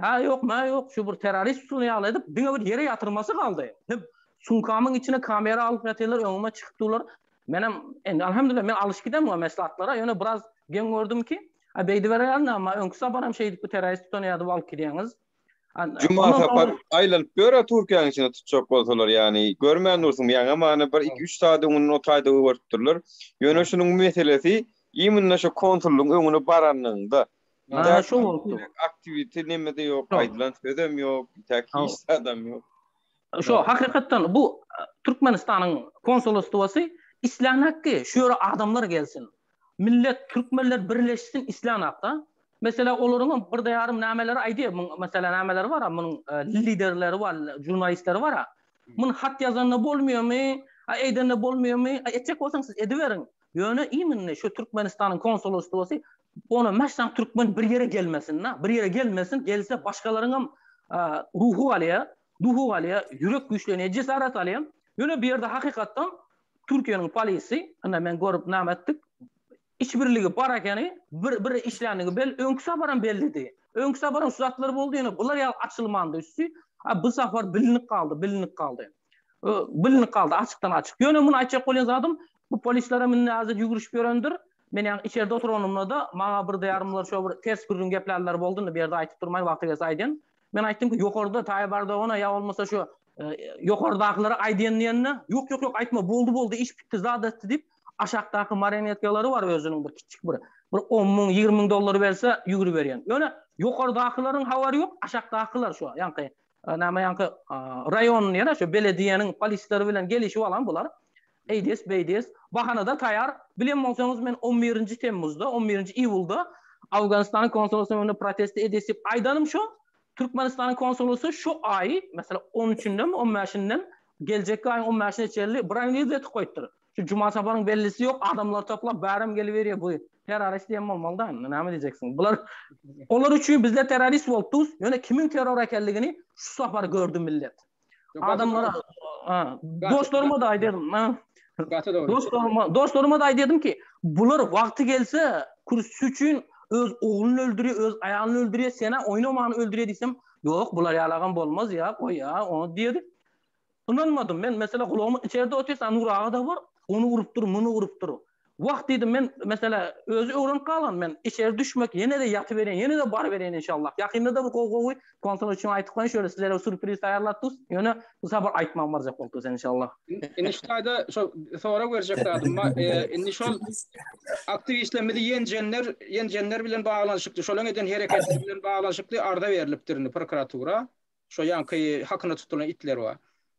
Hä ýok, mä ýok, şu bir terrorist tutulan ýaly edip, diňe bir ýere ýatyrmasy galdy. Hep sumkamyň içine kamera alyp ýatyrlar, öňüme çykyp durlar. Menem endi alhamdulillah men alyşyp gidemok meslatlara, ýöne biraz geň gördüm ki, A beýdiberýärler amma öňki saparam şeýdip bu terrorist tutanýardy alyp gidýäňiz. Juma sapar aýlanyp ýör-ä Türkiýäniň içinde tutjak bolsalar, ýagny görmän dursuň, ýaňam ana bir iki-üç saat öňünden o taýda görüpdirler. Ýöne şunuň meselesi imенно şo konsullygyň öňüne baranyňda. Ana şo bolupdyr. Aktiwite neme-de ýok, aýdylan sözem ýok, täk hiç zadam ýok. Şo hakykatdan bu Türkmenistanyň konsolostwasy islänakki şu ýere adamlar gelsin. Millet türkmenler birleşsin islänakda. Mesela olaryňam birde ýarym nämeleri aýdýar muň mesela nämeleri bar munuň liderleri bar žurnalistleri bar Muny hat ýazanda bolmyýamy a eýdende bolmyýamy a etjek bolsaň siz ediberiň ýöne iminni şu Türkmenistanyň konsolostwasy ona mäş sany türkmen bir ýere gelmesin da bir ýere gelmesin gelse başgalaryňam ruhy galýar duhy galýar ýürek güýçlenýär jesaret alýar ýöne bu ýerde hakykatdan Türkiýäniň polisi, ynha men görüp name etdik, iç birligi bar ekeni, bir bir işlänligi bel, öňki saparam bellidi. Öňki saparam şu zatlar boldy, ýöne bular ýaly açylmandy üsti. A bu sapar bilinip galdy, bilinip galdy. Bilinip galdy açykdan açyk. Ýöne muny aýtjak bolýan zadym, bu polislerem indi häzir ýügürişip ýörendir. Men ýaňy içerde oturanymda-da maňa bir ýarymlar şo bir ters gürrüň geplänler boldy, indi bu ýerde aýtyp durmaýyn, wagty gelse aýdýan. Men aýtdym ki, ýokarda Taýyp Erdogana ýa bolmasa şu ýokardakylara aýdýan diýende, ýok, ýok, ýok, aýtma, boldy, boldy, iş bitdi, zat etdi diýip, aşakdaky marionetkalary bar özüniň bir kiçjik bir, bir on müň, 20 müň dollar berse ýügüriberýän. Ýöne ýokardakylaryň habary ýok, aşakdakylar şu ýaňky näme ýaňky raýon diýýär, şu belediýäniň polisleri bilen gelişip alan bular. Eýdýäs, beýdýäs. Bahana-da taýar. Bilen bolsaňyz men on birinji temmuzda, on birinji iýulda Awganystanyň konsolosy öňünde protest edýäs diýip aýdanym şo. Türkmenistanyň konsolosy şu aýy, meselem, on üçündemi, on bäşinden geljekki aýyň on bäşine çenli bir aýyň yzy etip goýupdyr. Şu Juma saparyň bellisi ýok, adamlary toplap bärem geliberýär bu. Terrorist diýen bolmaly da indi, näme diýjeksiň. Bular olar üçin bizler terrorist bolup durus, ýöne kimiň terror ekenligini şu sapar gördi millet. Adamlara dostlaryma da aýdýardym. Gaty dogry. Dostlaryma, dostlaryma da aýdýardym ki, bular wagty gelse kürsüsi üçin öz ogluny öldürýär, öz aýalyny öldürýär, sena oýnamany öldürýär diýsem, ýok, bular ýalagam bolmaz ýa, goý ýa, ony diýdi. Ynanmadym. Men mesela gulagymyň içerde otyrsa Nur aga da bar, ony urupdyr, muny urupdyr. Wah diýdim men mesela özi öwrenip galan men içeri düşmek ýene-de ýatyberýän ýene-de baryberýän inşallah. Ýakynda-da bir gowy gowy konsol üçin aýtyp goýaýyn şöyle sizlere sürpriz taýýarlap dus ýöne bu sapar aýtman barjak bolup durus inşallah. Indi şu taýda şo sorag berjek zadym bar. Indi şol aktiwistlerimizi ýenjenler ýenjenler bilen baglanyşykly şolaň eden hereketleri bilen baglanyşykly arza berlipdir indi prokuratura. Şo ýaňky hakyna tutulan itler bar.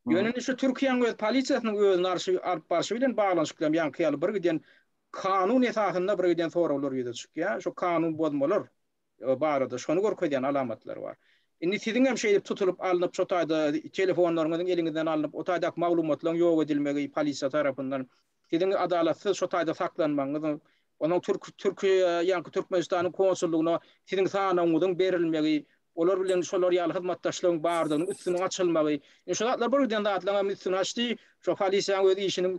Ýöne indi şu Türkiýäniň öz polisiýasynyň özüni alşy, alyp barşy bilen baglanyşykly hem ýaňky ýaly bir giden kanun esasynda bir giden soraglar ýüze çykýar. Şo kanun bozmalar barada şony görkezýän alamatlar bar. Indi siziň hem şeýdip tutulyp alnyp şo taýda telefonlaryňyzyň eliňizden alnyp o taýdaky maglumatlaryň ýok edilmegi polisiýa tarapyndan siziň adalatsyz şo taýda saklanmagyňyzyň Onuň türk Türkiýe ýaňky Türkmenistanyň konsullygyna siziň sanawyňyzyň berilmegi, olar bilen şolar ýaly hyzmatdaşlygyň bardygynyň üstüniň açylmagy. Indi şu zatlar bir giden zatlaryň hem üstüni açdy. Şo polisiýanyň öz işiniň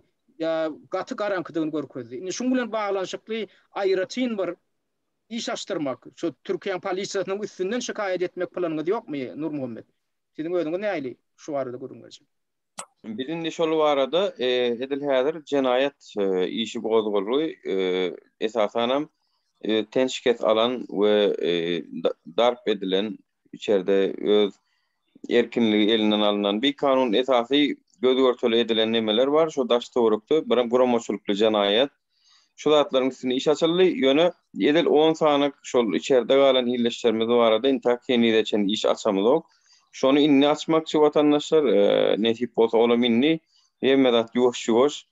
gaty garaňkydygyny görkezdi. Indi şuň bilen baglanyşykly aýratyn bir iş açdyrmak, şu Türkiýäň polisiýasynyň üstünden şikaýat etmek planyňyz ýokmy, Nurmuhammet? Siziň özüňiz nähili şu barada gürrüň berjek? Biz indi şol barada edil häzir jenaýat işi gozgaldy. Esasanam ten şikes alan we darp edilen içerde öz erkinligi elinden alnan bikanun esasy göz-görtele edilen nemeler bar. Şo daş-töwerekde birem guramaçylykly jenaýat Şu zatlaryň üstünde iş açyldy. Ýöne edil on sany şol içerde galan ildeşlerimiz barada intäk henize çenli iş açamyzok. Şony indi açmakçy watandaşlar. Nesip bolsa olam indi hemme zat ýuwaş-ýuwaş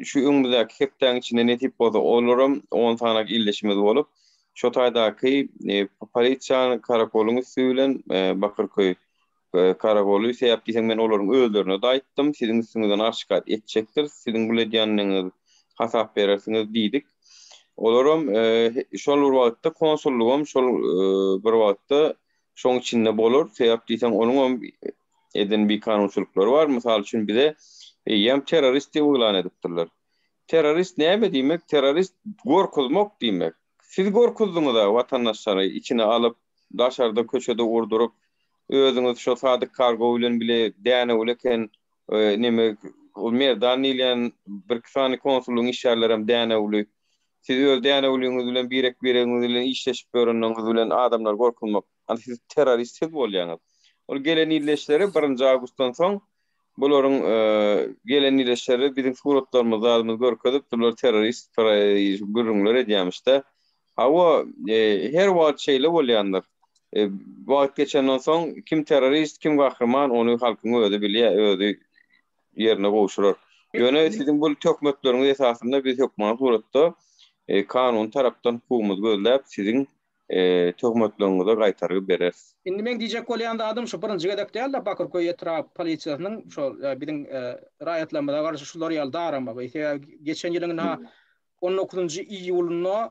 şu öňümizdäki hepdäň içinde nesip bolsa olaram on sany ildeşimiz bolup şo taýdaky polisiýanyň karakolyň üsti bilen Bakyrköý Karagoly sebäp diýseň men olaryň özlerine-de aýtdym, siziň üstüňizden arşikat etjekdiris, siziň bul edýänligiňiz hasap berersiňiz diýdik. Olaram şol bir wagtda konsullygam şol bir wagtda şoň içinde bolar, sebäp diýseň onuňam eden bikanunçylyklary bar, mysal üçin bize eýýäm terrorist diýip yglan edipdirler. Terrorist näme diýmek? Terrorist gorkuzmak diýmek. Siz gorkuzdyňyz-a watandaşlary içine alyp, daşarda köçede urduryp, özüňiz şo Sadyk Kargo bilen bile Dänewli eken, neme ol Merdan diýilýän birki sany konsullygyň işgärlerem Dänewli. Siz öz dänewligiňiz bilen birek-biregiňiz bilen işleşip ýörenligiňiz bilen adamlary gorkuzmak. Hany siz terrorist siz bolýaňyz. Ol gelen illeşleri birinji awgustdan soň bularyň gelen illeşleri biziň suratlarymyzy zadymyzy görkezip bular terrorist gürrüňler edýämişde. Hawa her wagt şeýle bolýandyr. Wagt geçenden soň kim terrorist kim gahryman ony halkyň özi bilýär özi ýerine gowşurar. Ýöne siziň bu töhmetleriňiz esasynda biz hökman suratda kanuny tarapdan hukugymyzy gözläp siziň töhmetleriňize gaýtargy bereris. Indi meň diýjek bolýan zadym şu birinji gezek däl-de Bakyrköý etrap polisiýasynyň şol biziň raýatlarymyza garşy şular ýaly daramagy. Sebäbi geçen ýylyň ynha on dokuzynjy iýulynda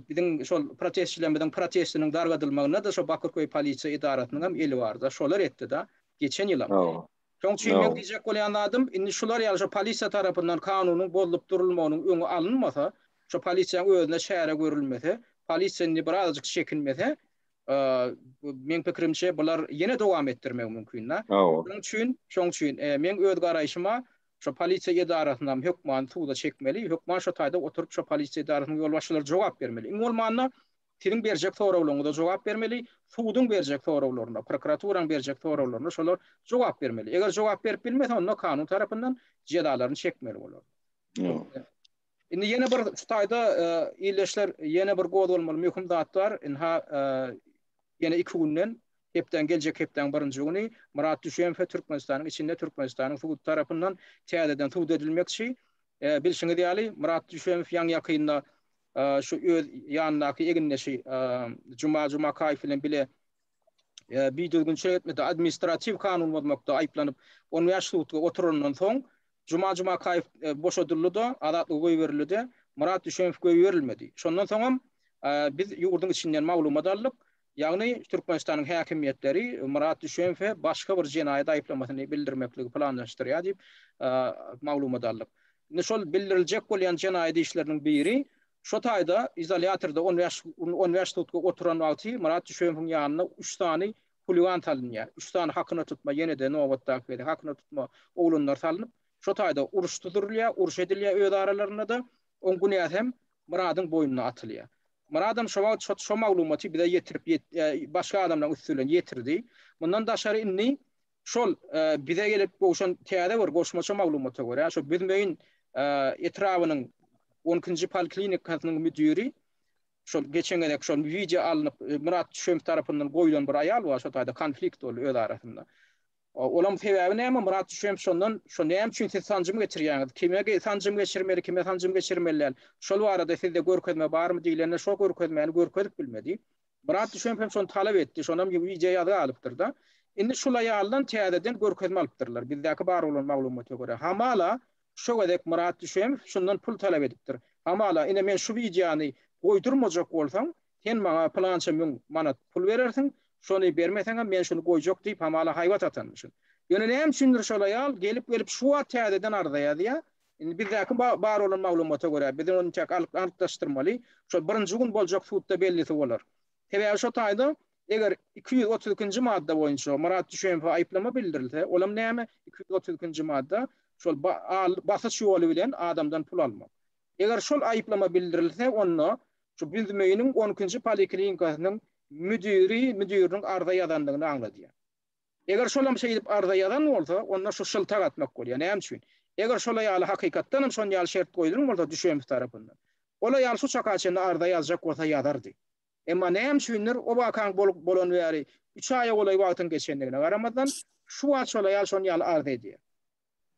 biziň şol protestçilerimiziň protestiniň dargadylmagynda-da şo Bakyrköý polisiýa edarasynyň hem eli bardy. Şolar etdi-de geçen ýylam. Şoň üçin meň diýjek bolýan zadym, indi şular ýaly şo polisiýa tarapyndan kanunyň bozulyp durulmagynyň öňi alynmasa, şo polisiýaň özüne çäre görülmese, polisiýa indi birazajyk çekinmese, meň pikirimçe bular ýene dowam etdirmegi mümkin-dä. Şoň üçin, şoň üçin meň öz garaýşyma şo polisiýa edarasynam hökman suda çekmeli, hökman şo taýda oturyp şo polisiýa edarasynyň ýolbaşçylary jogap bermeli. Iň bolmanda Siziň berjek soraglaryňyza jogap bermeli, suduň berjek soraglaryna, prokuraturaň berjek soraglaryna şolar jogap bermeli. Eger jogap berip bilmese, onda kanun tarapyndan jezalaryny çekmeli bolar. Indi ýene bir şu taýda ildeşler ýene bir gozgalmaly möhüm zat bar. Ynha ýene iki günden hepdäň geljek hepdäň birinji güni Myrat Düşemow Türkmenistanyň içinde Türkmenistanyň sudy tarapyndan täzeden sud edilmekçi. Bilşiňiz ýaly Myrat Düşemow ýaňy-ýakynda şu öz ýanyndaky egindeşi Juma Jumakaýew bilen bile bidüzgünçilik etmekde, administratiw kanun bozmakda aýyplanyp, 15 sutka oturandan soň Juma Jumakaýew boşadyldy-da, azatlyga goýberildi-de, Myrat Düşemow goýberilmedi. Şondan soňam biz ýurduň içinden maglumat aldyk. Ýagny Türkmenistanyň häkimiýetleri Myrat Düşemowe başga bir jenaýat aýyplamasyny bildirmekligi planlaşdyrýar diýip maglumat aldyk. Indi şol bildiriljek bolýan jenaýat işleriniň biri şo taýda izolýatorda on bäş 15 sutka oturan wagty Myrat Düşemowyň ýanyna üç sany huligan salynýar. Üç sany hakyna tutma ýene-de nobatdaky gezek hakyna tutma oglanlar salnyp, şo taýda uruş tuzurylýar, uruş edilýär öz aralarynda-da. Oň günäsi hem Myradyň boýnuna atylýar. Myradam şo wagt şo şo maglumaty bize ýetirip başga adamlaryň üsti bilen ýetirdi. Mundan daşary indi Şol bize gelip gowşan täze bir goşmaça maglumata görä, şo Büzmeýin etrabynyň on ikinji poliklinikasynyň müdiri şol geçen gezek şol wideo alnyp Myrat Düşemow tarapyndan goýlan bir aýal bar, şo taýda konflikt boldy öz arasynda. Olam sebäbi näme? Myrat Düşemow şondan şo näme üçin siz sanjym geçirýäňiz? Kime sanjym geçirmeli, kime sanjym geçirmeli däl? Şol barada sizde görkezme barmy diýlende, şo görkezmäni görkezip bilmedi. Myrat Düşemow hem şony talap etdi. Şonam wideo ýazga alypdyr-da. Indi şul aýaldan täzeden görkezme alypdyrlar. Bizdäki bar bolan maglumata görä. Hamala şo gezek Myrat Düşemow şundan pul talap edipdir. Hamala ine men şu wideony goýdurmajak bolsaň, sen maňa pylança müň manat pul berersiň, şony bermeseňem men şuny goýjak diýip hamala haýbat atanmyşyn. Ýöne näme üçindir şol aýal gelip-gelip şu wagt täzeden arza ýazýar. Indi bizdäki bar bolan maglumata görä, biz ony entek anyklaşdyrmaly. Şol birinji gün boljak sudda bellisi bolar. Sebäbi şo taýda eger 232-nji madda boýunça Myrat Düşemowa aýyplama bildirilse, olam näme? 232-nji madda şol basyş ýoly bilen adamdan pul almak. Eger şol aýyplama bildirilse, onda şu Büzmeýiniň on ikinji poliklinikasynyň müdiri müdiriniň arza ýazandygyny aňladýar. Eger şolam şeýdip arza ýazan bolsa, onda şu şyltak atmak bolýar. Näme üçin? Eger şol aýaly hakykatdan hem şon ýaly şert goýlan bolsa Düşemow tarapyndan, ol aýal şu çaka çenli arza ýazjak bolsa ýazardy. Emma näme üçindir, o wakaň bolup bolan bäri üç aýa golaý wagtyň geçendigine garamazdan, şu wagt şol aýal şon ýaly arza edýär.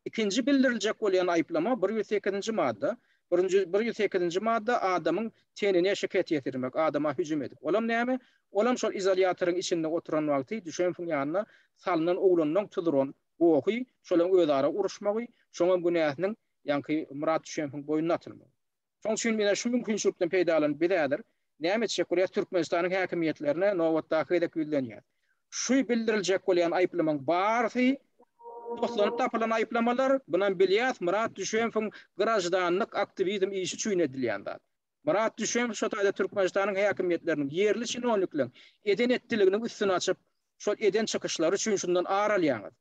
Ikinji bildiriljek bolýan aýyplama 108-nji madda. Birinji 108-nji madda adamyň tenine şikes ýetirmek, adama hüjüm edip. Olam näme? Olam şol izolýatoryň içinde oturan wagty Düşemowyň ýanyna salnan oglanlaň tuzuran gohy, şolaň özara uruşmagy, şoňam günäsiniň ýaňky Myrat Düşemowyň boýnuna atylmagy. Şonuň üçin ine şu mümkinçilikden peýdalanyp biz häzir näme etjek bolýas Türkmenistanyň häkimiýetlerine nobatdaky gezek ýüzlenýäs. Şu bildiriljek bolýan aýyplamaň barysy toslanyp tapylan aýyplamalar, bunam bilýäs Myrat Düşemowyň graždanlyk aktiwizm işi üçin edilýän zat. Myrat Düşemow şo taýda Türkmenistanyň häkimiýetleriniň ýerli çinownikleň eden-etdiliginiň üstüni açyp şol eden çykyşlary üçin şundan ar alýaňyz.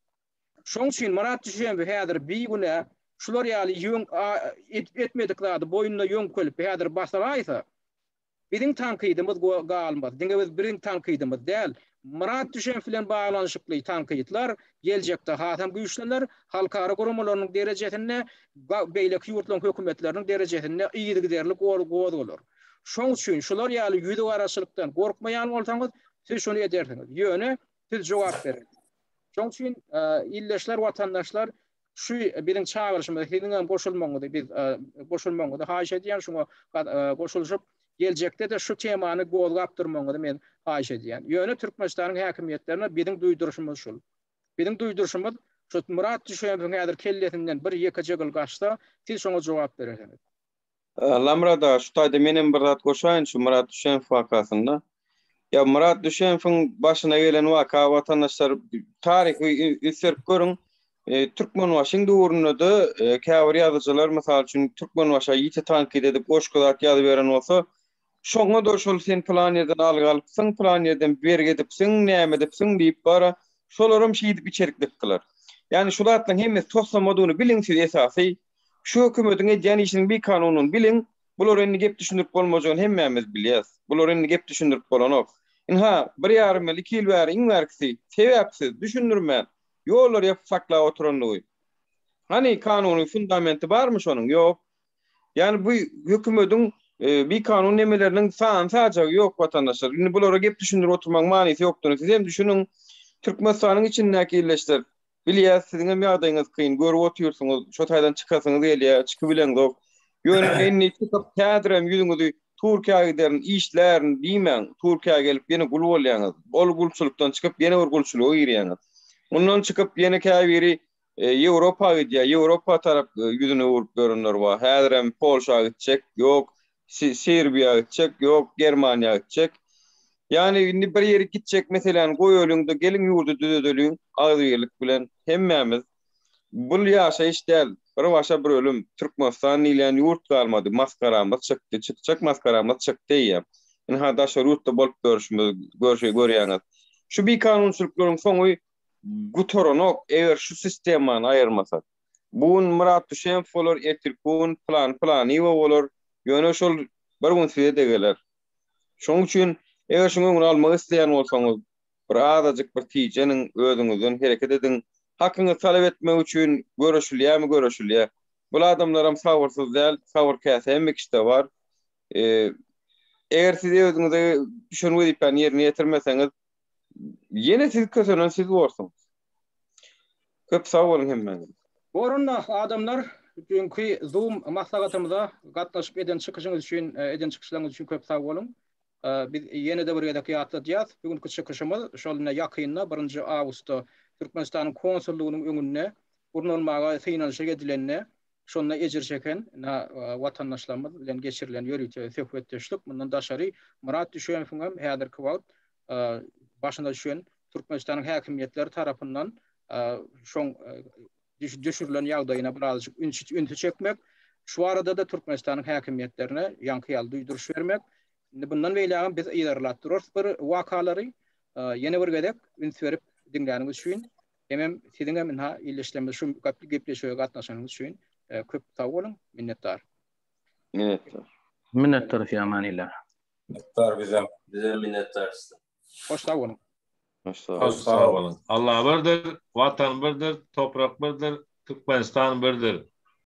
Şoň üçin Myrat Düşemowy häzir bigünä. Şular ýaly ýöň etmedik zady boýnuna ýöňkelip häzir basyraýsa, Biziň tankydymyz galmaz. Diňe biz biziň tankydymyz däl. Myrat Düşenow bilen baglanyşykly tankytlar geljekde hasam güýçlener, halkara guramalarynyň derejesinde, beýleki ýurtlaryň hökümetleriniň derejesinde yzygiderli gozgalar. Şoň üçin şular ýaly ýüzügaraçylykdan gorkmaýan bolsaňyz, siz şuny edersiňiz. Ýöne siz jogap berersiňiz. Şoň üçin ildeşler, watandaşlar Şu biziň çagyryşymyza siziň hem goşulmagyňyzy biz goşulmagyňyzy haýyş edýän, şuňa goşulyşyp, geljekde-de şu temany gozgap durmagyňyzy men haýyş edýän. Ýöne Türkmenistanyň häkimiýetlerine biziň duýduryşymyz şul. Biziň duýduryşymyz şu Myrat Düşemowyň häzir kellesinden bir ýekeje gyl gaçsa, siz şoňa jogap berersiňiz. Allamyrat aga şu taýda menem bir zat goşaýyn şu Myrat Düşenow wakasynda. Ýa Myrat Düşenowyň başyna gelen waka watandaşlar taryhy üns berip görüň. Türkmenbaşyň döwründe-de käbir ýazyjylar mysal üçin Türkmenbaşa ýiti tankyt edip goşgy zat ýazyberen bolsa, Şoňa-da şol sen pylan ýerden algy alypsyň, pylan ýerden bergi edipsiň, näme edipsiň diýip bara, şolaram şeýdip içerik dykdylar. Ýagny şu zatlaryň hemmesi toslamadygyny biliň siz esasy. Şu hökümetiň edýän işiniň bikanundygyny biliň. Bulara indi gep düşündirip bolmajagyny hemmämiz bilýäs. Bulara indi gep düşündirip bolanok. Ynha, bir ýarym ýyl, iki ýyl bäri iň bärkisi, sebäpsiz, düşündirmän, ýollary ýapyp saklap oturandygy. Hany, kanuny fundamenti barmy şonuň? Ýok. Ýagny bu hökümediň bikanun nemeleriniň sany-sajagy ýok watandaşlar. Indi bulara gep düşündirip oturmagyň manysy ýokdugyny siz hem düşüniň. Türkmenistanyň içindäki illeşler, bilýäs siziň hem ýagdaýyňyz kyn, görüp otyrsyňyz, şo taýdan çykasyňyz gelýär, çykybileňzok. Ýöne indi çykyp häzirem ýüzüňizi Türkiýä giderin, işlärin diýmäň, Türkiýä gelip ýene gul bolýaňyz. Ol gulçulykdan çykyp ýene bir gulçulyga girýäňiz. Mundan çykyp ýene käbiri Ýewropa gidýär. Ýewropa tarap ýüzüni öwrüp ýörenler bar. Häzirem Polşa gitjek, ýok, Serbiýa gitjek, ýok, Germaniýa gitjek. Ýagny indi bir ýere gitjek meseläni goýalyň-da, geliň ýurdy düzedeliň agzybirlik bilen hemmämiz. Bul ýaşaýyş däl, bir başa bir ölüm. Türkmenistan diýilýän ýurt galmady, masgaramyz çykdy, çykjak masgaramyz çykdy eýýäm. Ynha daşary ýurtda bolup ýörşümiz, görşi görýäňiz. Şu bikanunçylyklaryň soňy gutaranok eger şu sistemany aýyrmasak. Bu gün Myrat Düşemow bolar, ertirki gün Pylany Pylanyýewa bolar, ýöne şol bir gün size-de geler. Şonuň üçin eger şuň öňüni almak isleýän bolsaňyz, bir azajyk bir tijeniň, özüňizden hereket ediň. Hakyňyzy talap etmek üçin göreşilýärmi göreşilýär. Bul adamlaram sabyrsyz däl, sabyr käse hemme kişide bar. Eger siz özüňize düşen wezipäni ýerine ýetirmeseňiz, Ýene siz kösenen siz borsuňyz. Köp sag boluň hemmäňiz. Borunda adamlar düňki zoom maslahatymyza gatnaşyp eden çykyşyňyz üçin eden çykyşlaryňyz üçin köp sag boluň. Biz ýene-de bir gezek ýatladýas, bu günki çykyşymyz şol ine ýakynda birinji awgustda Türkmenistanyň konsullygynyň öňünde gurnalmaga synanyşyk edilende Şonda ejir çeken watandaşlarymyz bilen geçirilen ýörite söhbetdeşlik, mundan daşary Myrat Düşemowyň hem häzirki wagt başyna düşen Türkmenistanyň häkimiýetleri tarapyndan şoň düşürilen ýagdaýyna birazajyk ünsi çekmek, şu barada-da Türkmenistanyň häkimiýetlerine ýaňky ýaly duýduryş bermek. Indi bundan beýlägem biz yzarlap durarys bir wakalary. Ýene bir gezek üns berip diňläniňiz üçin Hemem siziňem ynha ildeşlerimiz şu gepleşige gatnaşanyňyz üçin köp sag boluň, minnetdar. Minnetdar. Minnetdar Fiamanillah. Minnetdar bizem. Bizem minnetdar sizden. Hoş sag boluň. Hoş sag boluň. Hoş sag boluň. Allah birdir, Watan birdir, toprak birdir, Türkmenistan birdir.